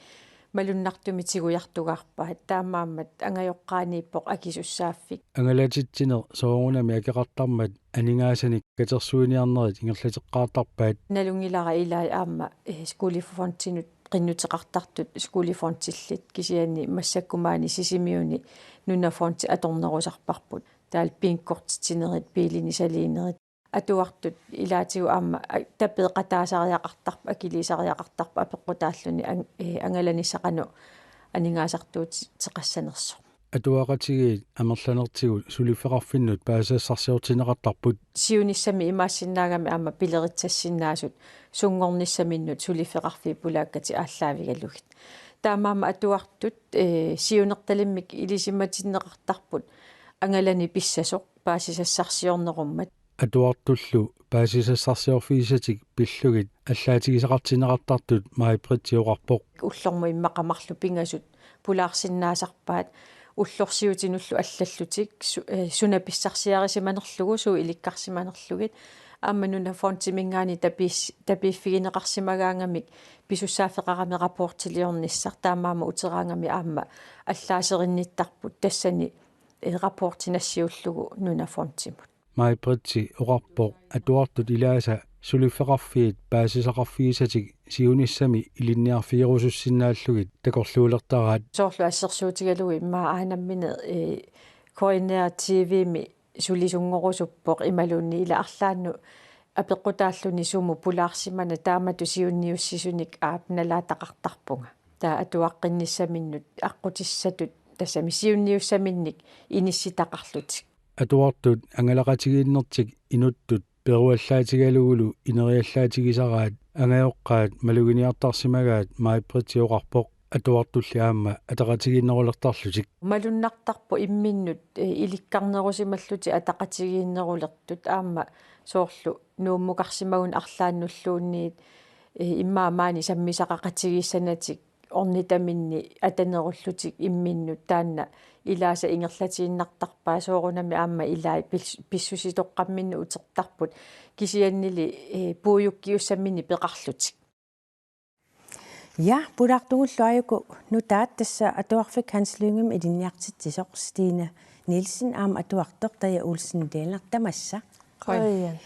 malunnartumik tigujartugaarpaat. Taamaammat angajoqqaaniippoq akisussaaffik. Angalatitsineq soorunami akeqartarmat aningaasanik katersuiniarnerit ingerlateqqaartarpaat. Nalunngilara ilai aamma, eh, skolefondinut qinnuteqartartut skolefondillit, kisianni massakkut maani Sisimiuni NunaFondi atornerusarparput. Taavalu bingortitsinerit, biilinik saliinerit. Atuartut ilaatigut aamma a-, tapeeqataasariaqartarput, akiliisariaqartarput apeqqutaalluni an-, eh, angalanissaq qanoq aningaasartuuteqassanersoq. Atuaqatigiit amerlanertigut suliffeqarfinnut paasisassarsiortinneqartarput. Siunissami imaassinnaagami aamma pileritsassinnaasut sunngornissaminnut suliffeqarfiit pulaakkatik aallaavigalugit. Taamaammat atuartut, eh, siunertalimmik ilisimatinneqartarput angalaneq pissasoq paasisassarsiornerummat. Atuartullu paasisassarsiorfigisatik pillugit allaatigisaqartinneqartartut Maj-Britt oqarpoq. Ullormut immaqa marluk pingasut pulaarsinnaasarpaat ullorsiutinullu allallutik su-, eh, suna pissarsiarisimanerlugu, suut ilikkarsimanerlugit. Aamma NunaFondiminngaanniit tapiis-, tapiiffigineqarsimagaangamik pisussaaffeqarami rapportiliornissaq, taamaammat uteraangami aamma allaaserinnittarput tassani, eh, rapporti nassiullugu NunaFondimut. Maj-Britt oqarpoq atuartut ilaasa suliffeqarfiit paasisaqarfigisatik siunissami ilinniarfigerusussinnaallugit takorluulertaraat. Soorlu assersuutigalugu immaqa aana nammineq, eh, K N R T V-mi sulisunngorusuppoq imaluunniit ila arlaannut apeqqutaalluni sumut pulaarsimana taamatut siunniussisunik aap nalaataqartarpunga. Taava atuaqqinnissaminnut aqqutissatut tassami siunniussaminnik inissitaqarlutik. Atuartut angalaqatigiinnertik inuttut peruallaatigalugulu ineriallaatigisaraat angajoqqaat maluginiartarsimagaat Maj-Britt oqarpoq. Atuartulli aamma ataqatigiinnerulertarlutik. Malunnartarpoq imminnut, eh, ilikkarnerusimallutik ataqatigiinnerulertut aamma soorlu Nuummukarsimagunik arlaannulluunniit, eh, immaqa maani sammisaqaqatigiissanatik ornitaminni atanerullutik imminnut taanna ilaasa ingerlatiinnartarpaat soorunami aamma ilai pis-, pissusitoqqamminnut utertarput kisiannili, eh, puiukkiussaminnik peqarlutik. Ja, pulaartugullu aajuku nutaat tassa atuarfik Hans Lyngemi ilinniartitsisoq Stine Nielsen aamma atuartoq Taja Olsen Lennert tamassa. Qujan.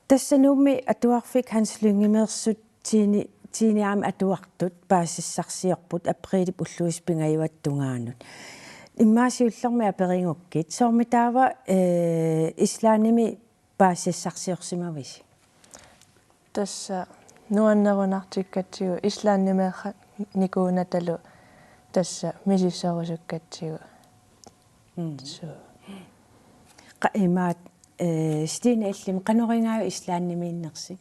Tassa Nuummi atuarfik Hans Lyngemiittut Tine, Tine aamma atuartut paasisassarsiorput apriilip ulluisa pingajuata tungaanut. Immaqa siullermik aperigukkit. Soormi taava, eh, Islandimi paasisassarsiorsimavisi? Tassa nuannerunartikkatsigu Islandimeeqqanikuunatalu tassa misissorusukkatsigu. Mm. Suu. Qa-, imaat, eh, Stine, illimmi qanoq igaajuk Islandimiinnersi?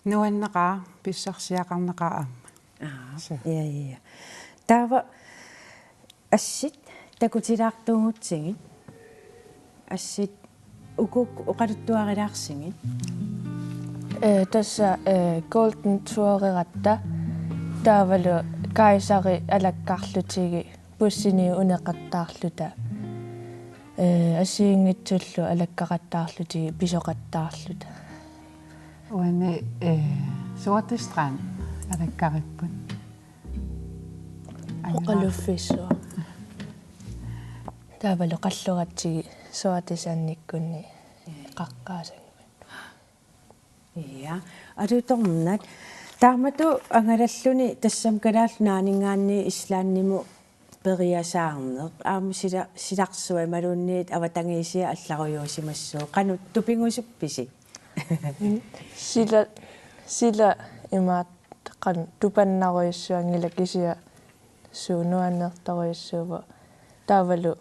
Nuanneqaaq, pissarsiaqarneqaaq aamma. Aa, suu. Ja, ja, ja. Taava assit takutilaartuugutsigit. Assit ukuk oqaluttuarilaarsigit. Eh, tassa, eh, Golden Toureratta taavalu Kaisari alakkarlutigi bussini uneqattaarluta. Eh, assigiinngitsullu alakkaqattaarlutigi pisoqattaarluta. Uani, eh, Sorte Strand alakkaripput. Oqaluffissuaq. Taavalu qallugatsigit Sorte Sandikkuni qaqqaasanngui. Ja, alutornaq. Taamatut angalalluni tassami Kalaallit Nunaanninngaanniit Islandimut periasaarneq. Aamma sila-, silarsuaq imaluunniit avatangiisiat allarujuusimassuugut. Qanoq tupigusuppisi? Sila, sila imaat qanoq tupannarujussuanngilaq kisianni suu nuannertorujussuuvoq. Taavalu,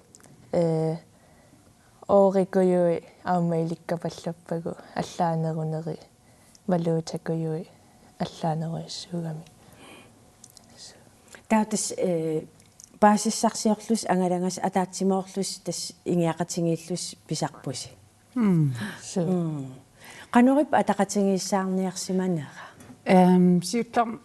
eh, Oorikujui aamma ilikkapallappagu allaaneruneri, valuutakujui allaanerujussuugamik. Taava tassa, eh, paasisassarsiorlusi angalagassat ataatsimoorlusi tassa ingiaqatigiillusi pisarpusi. Mm. Suu. Mm. Qanorippa ataqatigiissaarniarsimanera? Ehm, siullermik,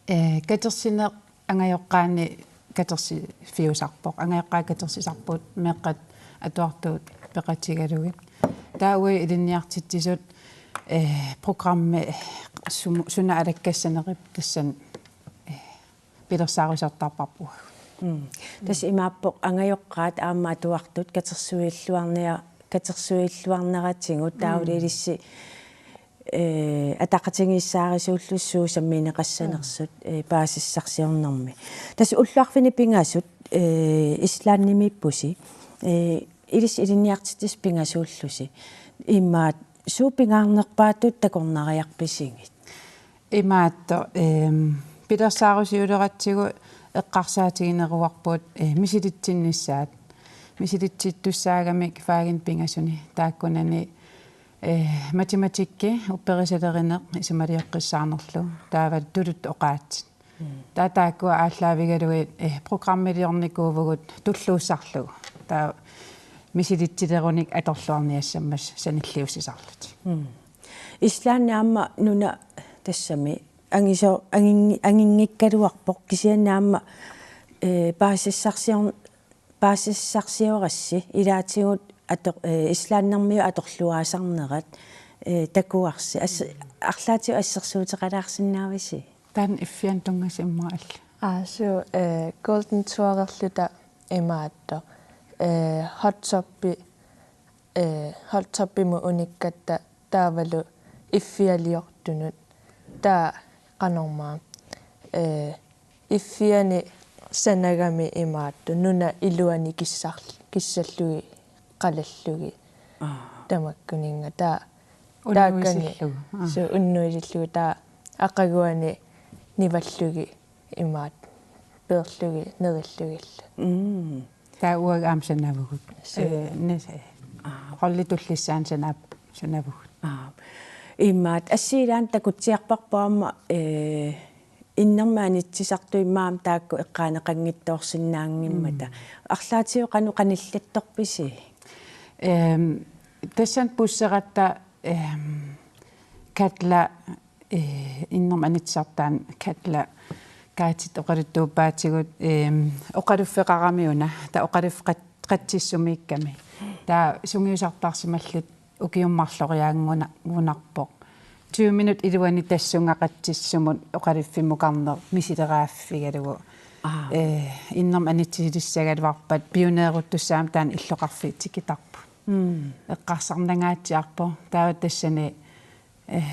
eh, katersineq angajoqqaanni katersifiusarpoq. Angajoqqaat katersisarput meeqqat atuartut peqatigalugit. Taava uagut ilinniartitsisut, eh, programmi sumu-, suna alakkassanerup tassani, eh, pilersaarusiortarparput uagut. Mm. Tassa imaappoq angajoqqaat aamma atuartut katersuilluarnia-, katersuilluarneratigut. Mm. Taavalu ilissi, eh, ataqatigiissaarisuullusi suut sammineqassanersut, mm, eh, paasissarsiornermi. Tassa ulluarfinni pingasut, eh, Islandimiippusi, eh, ilissi ilinniartitsisut pingasuullusi. Imaattoq suut pingaarnerpaatut takornariarpisigit? Imaattoq, ehm, pilersaarusiuleratsigu eqqarsaatigineruarput, eh, misilitsinnissaat. Misilitsittussaagamik fagini pingasuni. Taakkunani, eh, matematikki upperisalerineq isumalioqqissaarnerlu. Taava tuluttut oqaatsit. Mm. Taava taakkua aallaavigalugit, eh, programmiliornikuuvugut tulluussarlugu. Taava misilitsilerunik atorluarniassammassuk sanilliussisarlutik. Mm. Island aamma nuna tassami angiso-, angingi-, anginngikkaluarpoq kisianni aamma, eh, paasissarsior-, paasissarsiorassi ilaatigut ator-, eh, islandimiut atorluaasarnerat, eh, takuarsi. As-, arlaatigut assersuuteqalaarsinnaavisi? Taanna iffiani tunngasut immaqa allat. Aa, suu, eh, Golden Tourerluta imaattoq. Eh, hot tubbi, eh, hot tubbimut unikkatta taavalu iffialiortunut. Taava qanormaa. Eh, iffiani sanagami imaattoq. Nuna iluani kissar-, kissallugit, qalallugit. Aa. Tamakkuninnga taava. Taakkani. Unnuisillugu. Aa. Suu, unnuisillugu taava aqaguani nivallugit imaattoq. Peerlugit, nerillugillu. Mm. Taava uagut aamma sanavugut. Suu. Eh, nes-, eh, aa, holdip tullissaani sanap-, sanavugut. Aa. Imaattoq assilaat takutsiarparput aamma, eh, innermik anitsisartut immaqa taakku eqqaaneqanngitsoorsinnaanngimmata. Mm. Arlaatigut qanoq qanillattorpisi? Ehm, tassani busseratta, ehm, Katla, eh, innermik anitsisartaani Katla Guidet oqaluttuuppaatigut, ehm, oqaluffeqarami una, taava oqaluffeqat-, qatsissumiikkami. Taava sungiusartarsimalluta ukiut marloriaannguuna-, -ngunarpoq. Tyve minut iluani tassunga qatsissumut oqaluffimmukarneq misileraaffigalugu. Aa. Eh, innermik anitsilissagaluarpat pioneeruttussaammat taanna illoqarfiit tikitarput. Mm. Eqqarsarnangaatsiarpoq. Taava tassani, eh,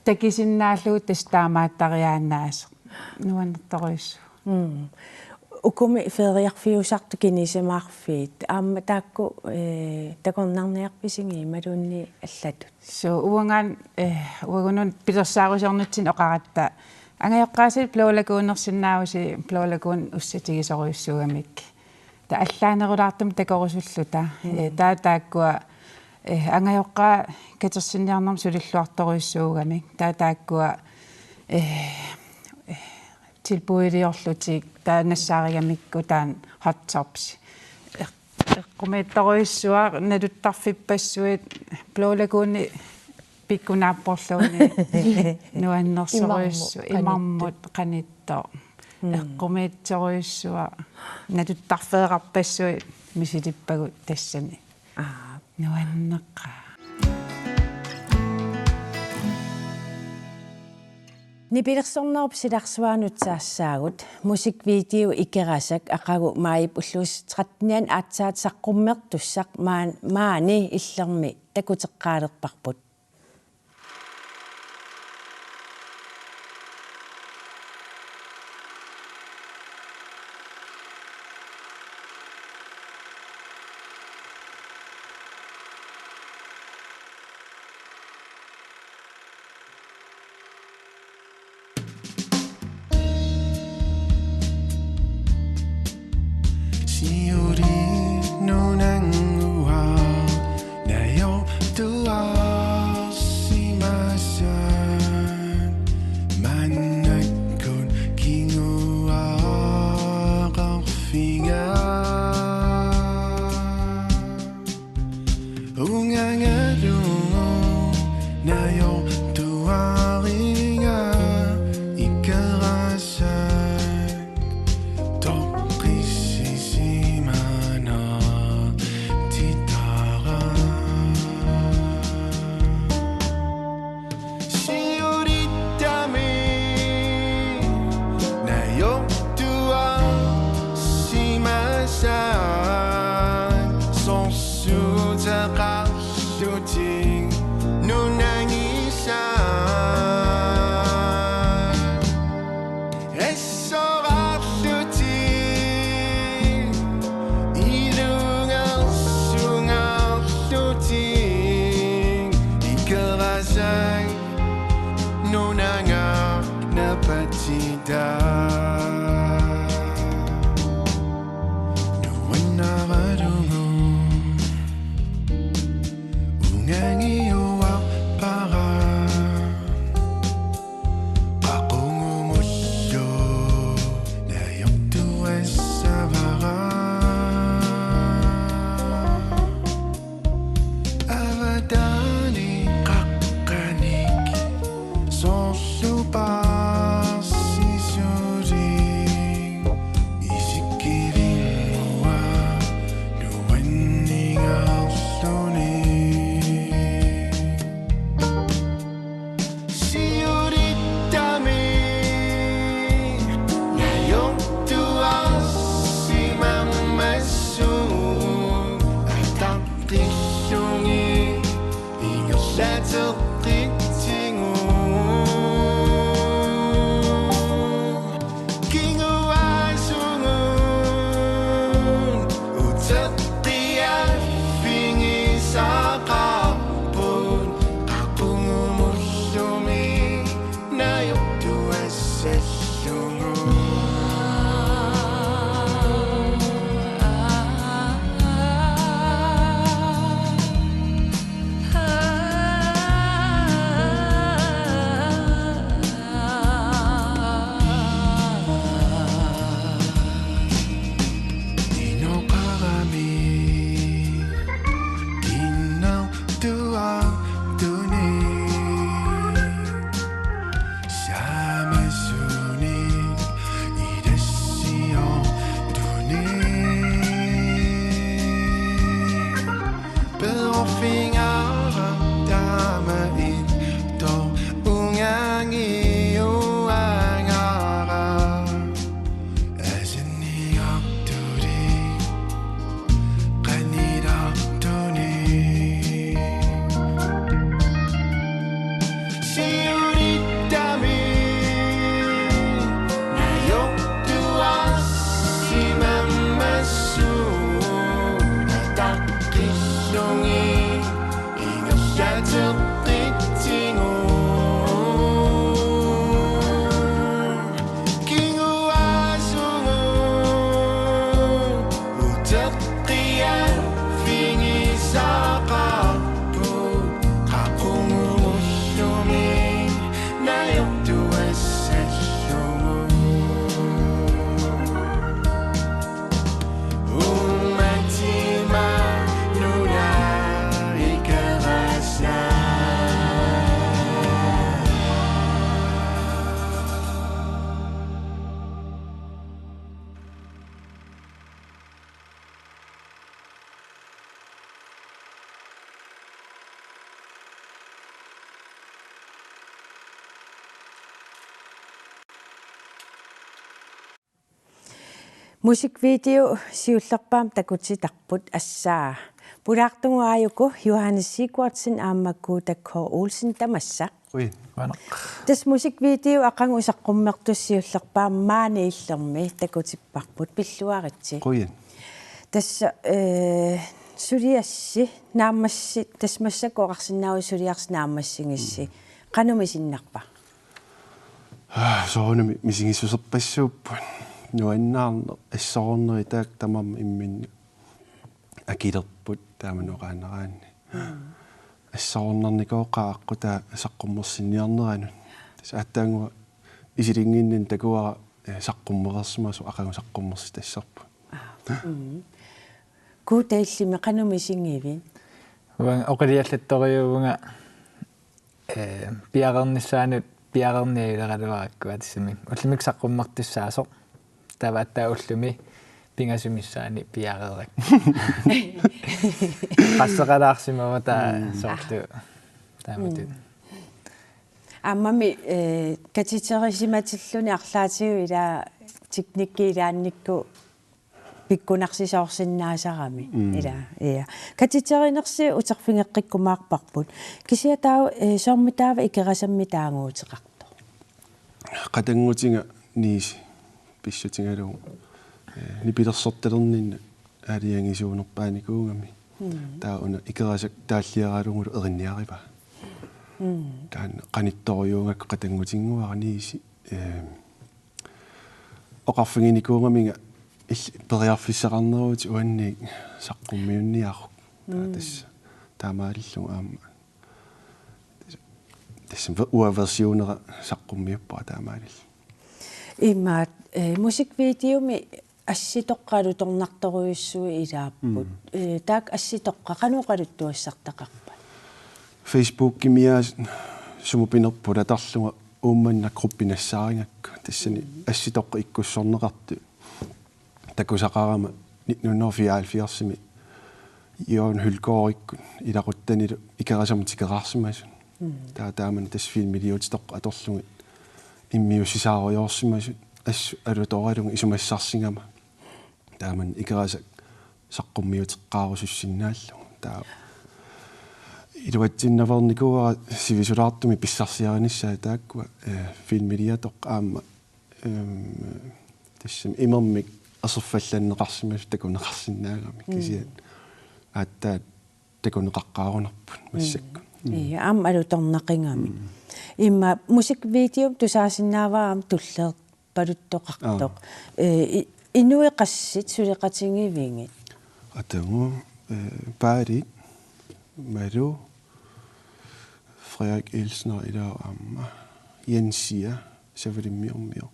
takusinnaallugu tassa taamaattariaannaasoq. Nuannertorujussuuvoq. Mm. Ukumi feriarfiusartut kinisimaarfiit. Aamma taakku, eh, takornarniarpisigit imaluunniit allatut? Suu, uangaana, eh, uagununa pilersaarusiornitsinni oqaratta. Angajoqqaasiit Blue Lagoon-ersinnaavusi, Blue Lagoon ussatigisorujussuugamik. Taava allaanerulaartumik takorusulluta. Mm. Eh, taava taakkua, eh, angajoqqaat katersinniarnermut sulilluartorujussuugamik. Taava taakkua, eh, eh, tilbudiorlutik, taava nassaarigamikku taanna hot tubs. Eh, eqqumiitsorujussuaq, naluttarfippassuit, Blue Lagooni pikkunaapporluunniit nuannersorujussuaq, imarmut qanittut. Imarmut qanittoq. Mm. Eqqumiitsorujussuaq, naluttarfeerarpassuit misilippagut tassani. Aa. Nuanneqaaq. Nipilersornerup silarsuanut saassaagut, musikvideo Ikerasak aqagu maajip ulluusi trettenianni aatsaat saqqummertussaq maan-, maani Illermi takuteqqaalerparput. Siuri nunannguaq najortuaq. Qillungi ingerlateqqitsigu. Kinguaasungun uteqqiaffigisaqarput qaqugumullumi najortuassallugu. Inoqarami, innartuartuni, samasuni, ilassiortuni. Peqarfigara taama ittoq ungangiuangara. Asanniartuni, qanilartuni. Siulittami najortuarsimammassuk ataqqillungi ingerlateqqitsigu. Kinguaasungun uteqqiaffigisaqarput qaqugumullumi najortuassallugu. Uummatima nuna ikerasaq. Musikvideo siullerpaamik takutitarput assaa. Pulaartugut aajuku Johannes Sigurdsen aamma Kuuta K. Olsen tamassa. Ui, maanna. Tassa musikvideo aqagu saqqummertussaq siullerpaamik maani illermi takutipparput, pilluaritsi. Qujan. Tassa, eh, suliassi naammassi, tassa massakkut oqarsinnaavusi suliarsi naammassigissi. Mm. Qanoq misinnarpa? Ah, soorunami misigissuserpassuupput. Nuannaarneq, assorornerit taakku tamarmik imminnut akilerput taama oqaannaraanni. Mm. Assorornarnikooqaaq aqqutaa saqqummersinniarneranut. Tassa aatsaannguaq isilinnginninni takuara, eh, saqqummereersimasoq aqagu saqqummersitassarput. Aa, mm. Kuuta illimmi qanoq misigivit? Uanga oqiliallattorujuuvunga, eh, piareernissaanut piareernialeraluarakku tassami. Ullumikkut saqqummertussaasoq. Taava aatsaat ullumi pingasut missaanni piareerakku. Qasseqalaarsimavoq taava. Mm. Soorlu taamatut. Mm. Aammami, eh, katiterisimatilluni arlaatigut ilaa teknikki ilaannikkut pikkunarsisoorsinnaasarami. Mm. Ilaa, ja. Katiterinersi uterfigeqqikkumaarparput. Kisianni taava, eh, soormi taava Ikerasammi taaguuteqartoq? Qatanngutiga Niisi pissutigalugu, eh, nipilersortalerninnut aalajangisuunerpaanikuugami. Mm. Taava una Ikerasak taalliaralugulu erinniarivaa. Mm. Taanna qanittorujuugakku qatanngutinnguara Niisi, eh, oqarfiginikuugamiga illit periarfissaqarneruvutit uanniit saqqummiunniaruk. Taava, mm, tassa taamaalillunga aamma. Tassa ve-, uanga versionera saqqummiuppara taamaalilluni. Imaat, eh, musikvideomi assitoqqat alutornartorujussuit ilaapput. Mm. Eh, taakku assitoqqat qanoq oqaluttuassartaqarpat? Facebookimiaasat sumut pinerpoq pulatarlunga Uummannaq gruppi nassaarigakku. Tassani, mm, assitoqqat ikkussorneqartut takusaqarama nitten hundrede og fireoghalvfjerdsimi Jørgen Hylgaardikkut ilaquttanilu Ikerasamut tikeraarsimasut. Mm. Taava taamani tassa filmiliutitoqqat atorlugit immiussisaarujoorsimasut, assut alutoralugit isumassarsigama. Taamani Ikerasak saqqummiuteqqaarusussinnaallugu. Taava iluatsinnaveernikuuara sivisulaartumik pissarsiarinissaat taakkua, eh, filmiliatoq aamma, ehm, tassami imermik aserfallanneqarsimasut takuneqarsinnaagami. Mm. Kisianni aatsaat takuneqaqqaarunarput massakkut. Mm. Ii, aamma alutornaqigami. Mm. Imma musikvideo tusaasinnaavara aamma tulleerpaluttoqartoq. Aa. Eh, i-, inuit qassit suleqatigivigit? Atagu, eh, Paali, Malu, Frederik Elsner ilaa aamma, Jensia, Savalimmiormiu.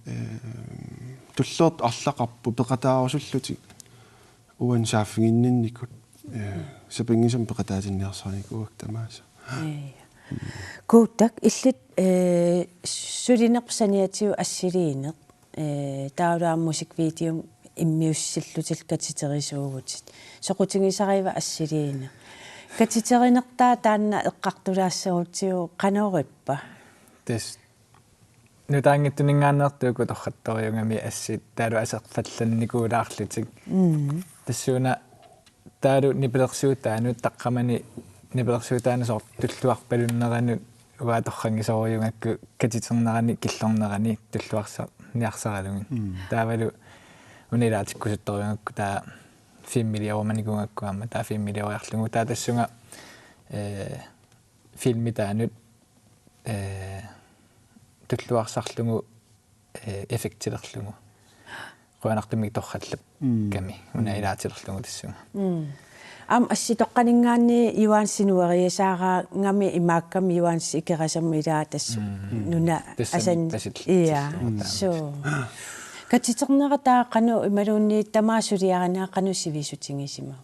Eh, tulleertut arlaqarput peqataarusullutik uani saaffiginninnikut, eh, sapinngisamik peqataatinniarsarinikuuakka tamaasa. Ii. Kuuttak illit, eh, sulinerput saniatigut assiliineq, eh, taavalu aamma musikvideomik immiussillutillu katiterisuuvutit. Soqutigisariva assiliineq? Katiterinertaa taanna eqqartulaassagutsigu qanoq ippa? Tassa nutaanngitsuninngaanneersoq uku torrattoriugami assit taavalu aserfallannikuulaarlutik. Mm. Tassuuna taavalu nipilersuutaanut taqqamani nipilersuutaanut soorlu tulluarpalunneranut uanga torranngisorujussuugakku katiternerani killornerani tulluarsarniarsaralugit. Mm. Taavalu una ilaatikkusuttorujussuugakku taava filmiliorumanikuugakku aamma taava filmilioriarlugu taava tassunga, eh, filmitaanut, eh, tulluarsarlugu, eh, effektilerlugu. Qujanartumik torrallakkami. Mm. Una, mm, ilaatilerlugu tassunga. Mm. Aamma assitoqqaninngaanniit Juaansi nueriasaaraangami imaakkami Juaansi Ikerasamut ilaa tassa. Mm. Nuna. Tassami asan-, tasil-, ia. Tasil-, mm. Suu. Katiternera taava qanoq imaluunniit tamaat suliarinera qanoq sivisutigisimava?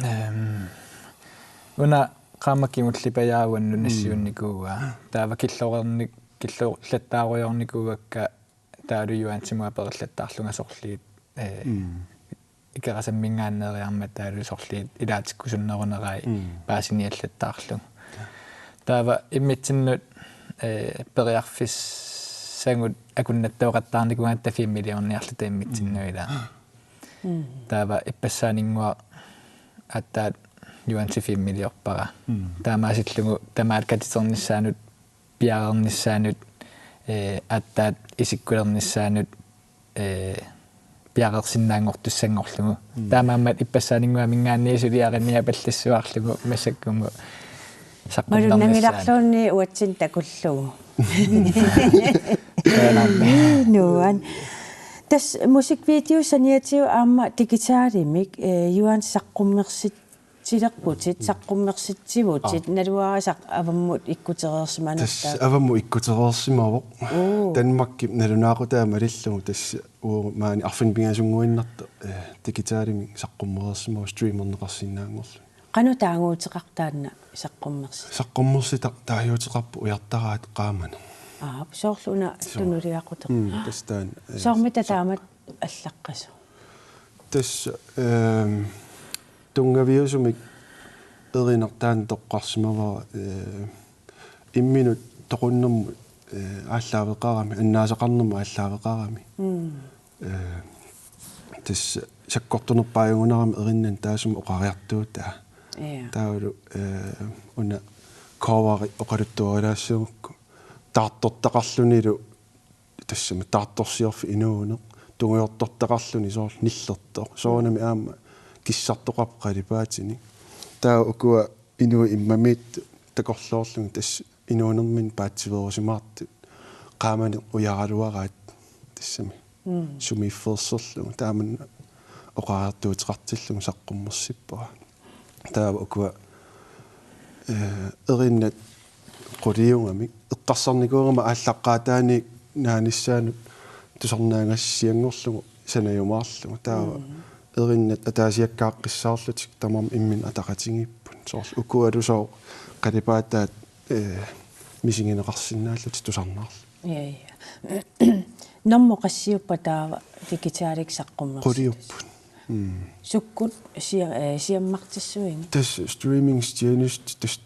Ehm, una qaammat kingullipajaavoq uannut, mm, nassiunnikuuaa. Taava killoreernik-, killorattaarujoornikuuakka taavalu Juaansimut aperillattaarlunga sorliit, eh, mm, Ikerasamminngaanneeriarmat taavalu sorliit ilaatikkusunnerunerai, mm, paasiniallattaarlugu. Taava immitsinnut, eh, periarfissagut akunnattooqattaarnikuugatta filmiliorniarluta immitsinnut ilaa. Mm. Taava ippassaaninnguaq aatsaat Juaansi filmiliorpara. Mm. Taamaasillugu tamaat katiternissaanut, piareernissaanut, eh, aatsaat isikkulernissaanut, eh, piareersinnaanngortussanngorlugu. Mm. Taamaammat ippassaaninnguaminngaanniit suliariniapallassuarlugu massakkumut saqqummernissaanut. Malunnanngilarluunniit uatsinnut takullugu. Nuan. Tassa musikvideo saniatigut aamma digitalimik, eh, Juaansi saqqummersitsilerputit, saqqummersitsivutit, aa, naluara tassa avammut ikkutereersimanertaa. Tassa avammut ikkutereersimavoq. Oo. Danmarkip nalunaaqutaa malillugu tassa uagut maani arfineq-pingasunnguinnartoq, eh, digitalimik saqqummereersimavoq streamerneqarsinnaanngorluni. Qanoq taaguuteqarpa taanna saqqummersi-? Saqqummersitaq taaguuteqarpoq ujartaraat qaamaneq. Aap, soorlu una. Suu. Tunuliaqutaq. Mm, tassa taanna, eh, soormita sa-, taamatut allaqqasoq? Tassa, ehm, tunngaviusumik erineq taanna toqqarsimavara, eh, imminut toqunnermut, eh, aallaaveqarami, annaasaqarnermut aallaaveqarami. Mm. Eh, tassa sakkortunerpaajugunarami erinnani taassuma oqariartuutaa. Ja. Taavalu, eh, una coveri oqaluttuarilaassagukku taartortaqarlunilu tassami taartorsiorfik inuuneq, tungujortortaqarluni soorlu nillertoq. Soorunami aamma kissartoqarpoq qalipaatinik. Taava ukua inuit immamiittut takorloorlugit tassa inuunerminni paatsiveerusimaartut qaamaneq ujaraluaraat tassami. Mm. Sumiiffeersorlugu taama oqariartuuteqartillugu saqqummersippara. Taava ukua, eh, erinnat quliugamik eqqarsarnikuugama aallaqqaataaniit naanissaanut tusarnaagassianngorlugu sanajumaarlugu. Taava, mm, erinnat ataasiakkaaqqissaarlutik tamarmik imminnut ataqatigiipput. Soorlu ukualu sooq qalipaataat, eh, misigineqarsinnaallutik tusarnaarlutik. Ja, ja. Normu qassiuppat taava digitalik saqqummersitas? Quliupput. Mm. Sukkut sia-, eh, siammartissuigit? Tassa streamingstjeneste tassa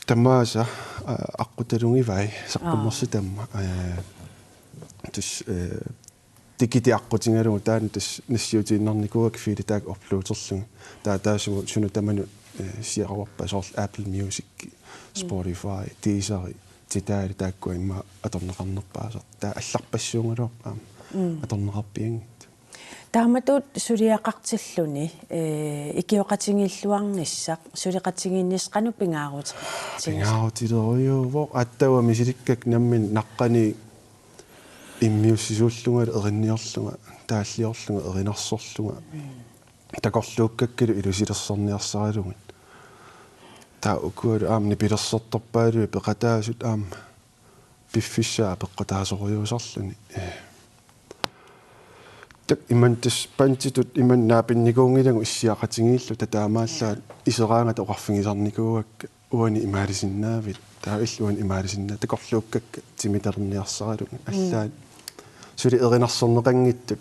tamaasa, a-, aqqutalugivaat saqqummersitama. Aa. Eh, tassa, eh, Tikiti aqqutigalugu taanna tassa nassiutiinnarnikuuakka fiili taakku uploaderlugit. Taava taassuma sunut tamanut, eh, siaruarpaa soorlu Apple Music, Spotify, Deezer, Tidal taakkua immaqa atorneqarnerpaasartut. Taava allarpassuugaluarput aamma atorneqarpianngitsut. Taamatut suliaqartilluni, eh, ikioqatigiilluarnissaq, suleqatigiinnissaq qanoq pingaaruteqartigisoq? Pingaarutilerujuuvoq, aatsaat misilikkakka nammineq naqqaniit immiussisuullunga, erinniorlunga, taalliorlunga, erinarsorlunga. Takorluukkakkalu ilusilersorniarsaralugit. Taava ukualu aamma nipilersortorpaalui peqataasut aamma piffissaa peqqutaasorujuusarluni. Eh. Tak imannak tassa banditut imannak naapinnikuunngilagut issiaqatigiilluta taamaallaat iseraangata oqarfigisarnikuuakka uani imaalisinnaavit. Taava illit uani imaalisinnaavit takorluukkakka timitalerniarsaralugit. Allaat suli erinarsorneqanngitsut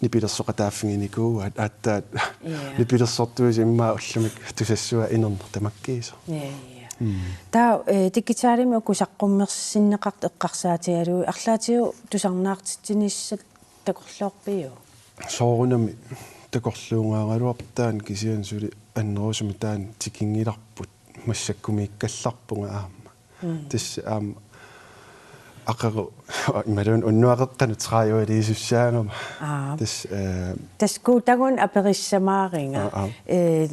nipilersoqataaffiginikuuaat aatsaat. Ja. Nipilersortuisa immaqa ullumikkut tusassuaq inerneq tamakkiisoq. Ja, ja. Mm. Taava, eh, digitalimik uku saqqummersinneqartut eqqarsaatigalugit arlaatigut tusarnaartitsinissat takorloorpiuk? Soorunami takorluugaaraluarpoq taanna kisianni suli annerusumik taanna tikinngilarput massakkumiikkallarpunga aamma. Mm. Tassa aamma aqagu imaluunniit unnuaqeqqanut tredive-liisussaagama. Aap. Tassa, eh, Tassa Kuutagunnik aperissamaaringa. Aap, aap. Eh,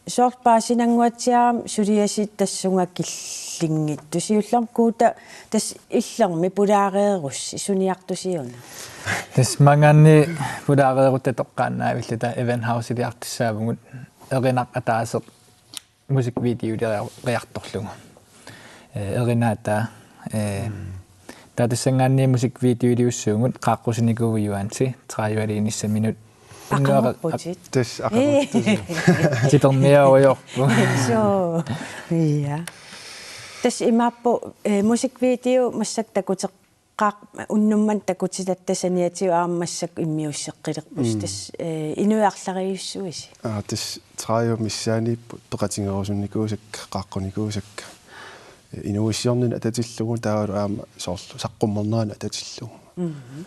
soorlu paasinannguatsiarami suliasi tassunga killinngitsoq. Siullermik Kuuta tassa illermi pulaareerussi suniartusi una? Tassa maanngaanniit pulaareerutta toqqaannaavilluta Event House-iliartussaavugut erinaq ataaseq musikvideoliariartorlugu. Eh, erinaataa, eh, taava tassanngaanniit musikvideoliussuugut qaaqqusinikuuvugut Juaansi, tredive-liinissaminut. Aqaguarputit. Tassa aqaguarputit. Tiperniarujoorpu. Soo. Ja. Tassa imaappoq, eh, musikvideo massakkut takuteq- Qaaq unnummanna takutitatta saniatigut aamma massakkut immiusseqqilerpusi. Mm. Tassa, eh, inuit arlariussuisi? Aa, tassa tredive missaaniipput peqatigerusunnikuusakka, qaaqqunikuusakka. Eh, inuuissiorninut atatillugu taavalu aamma soorlu saqqummerneranut atatillugu. Mhm.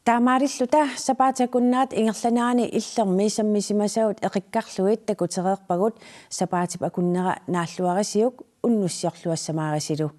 Taamaalilluta sapaatip akunnerata ingerlanerani illermi sammisimasagut eqikkarlugit takutereerpagut, sapaatip akunnera naalluarisiuk unnussiorluassamaarisilu.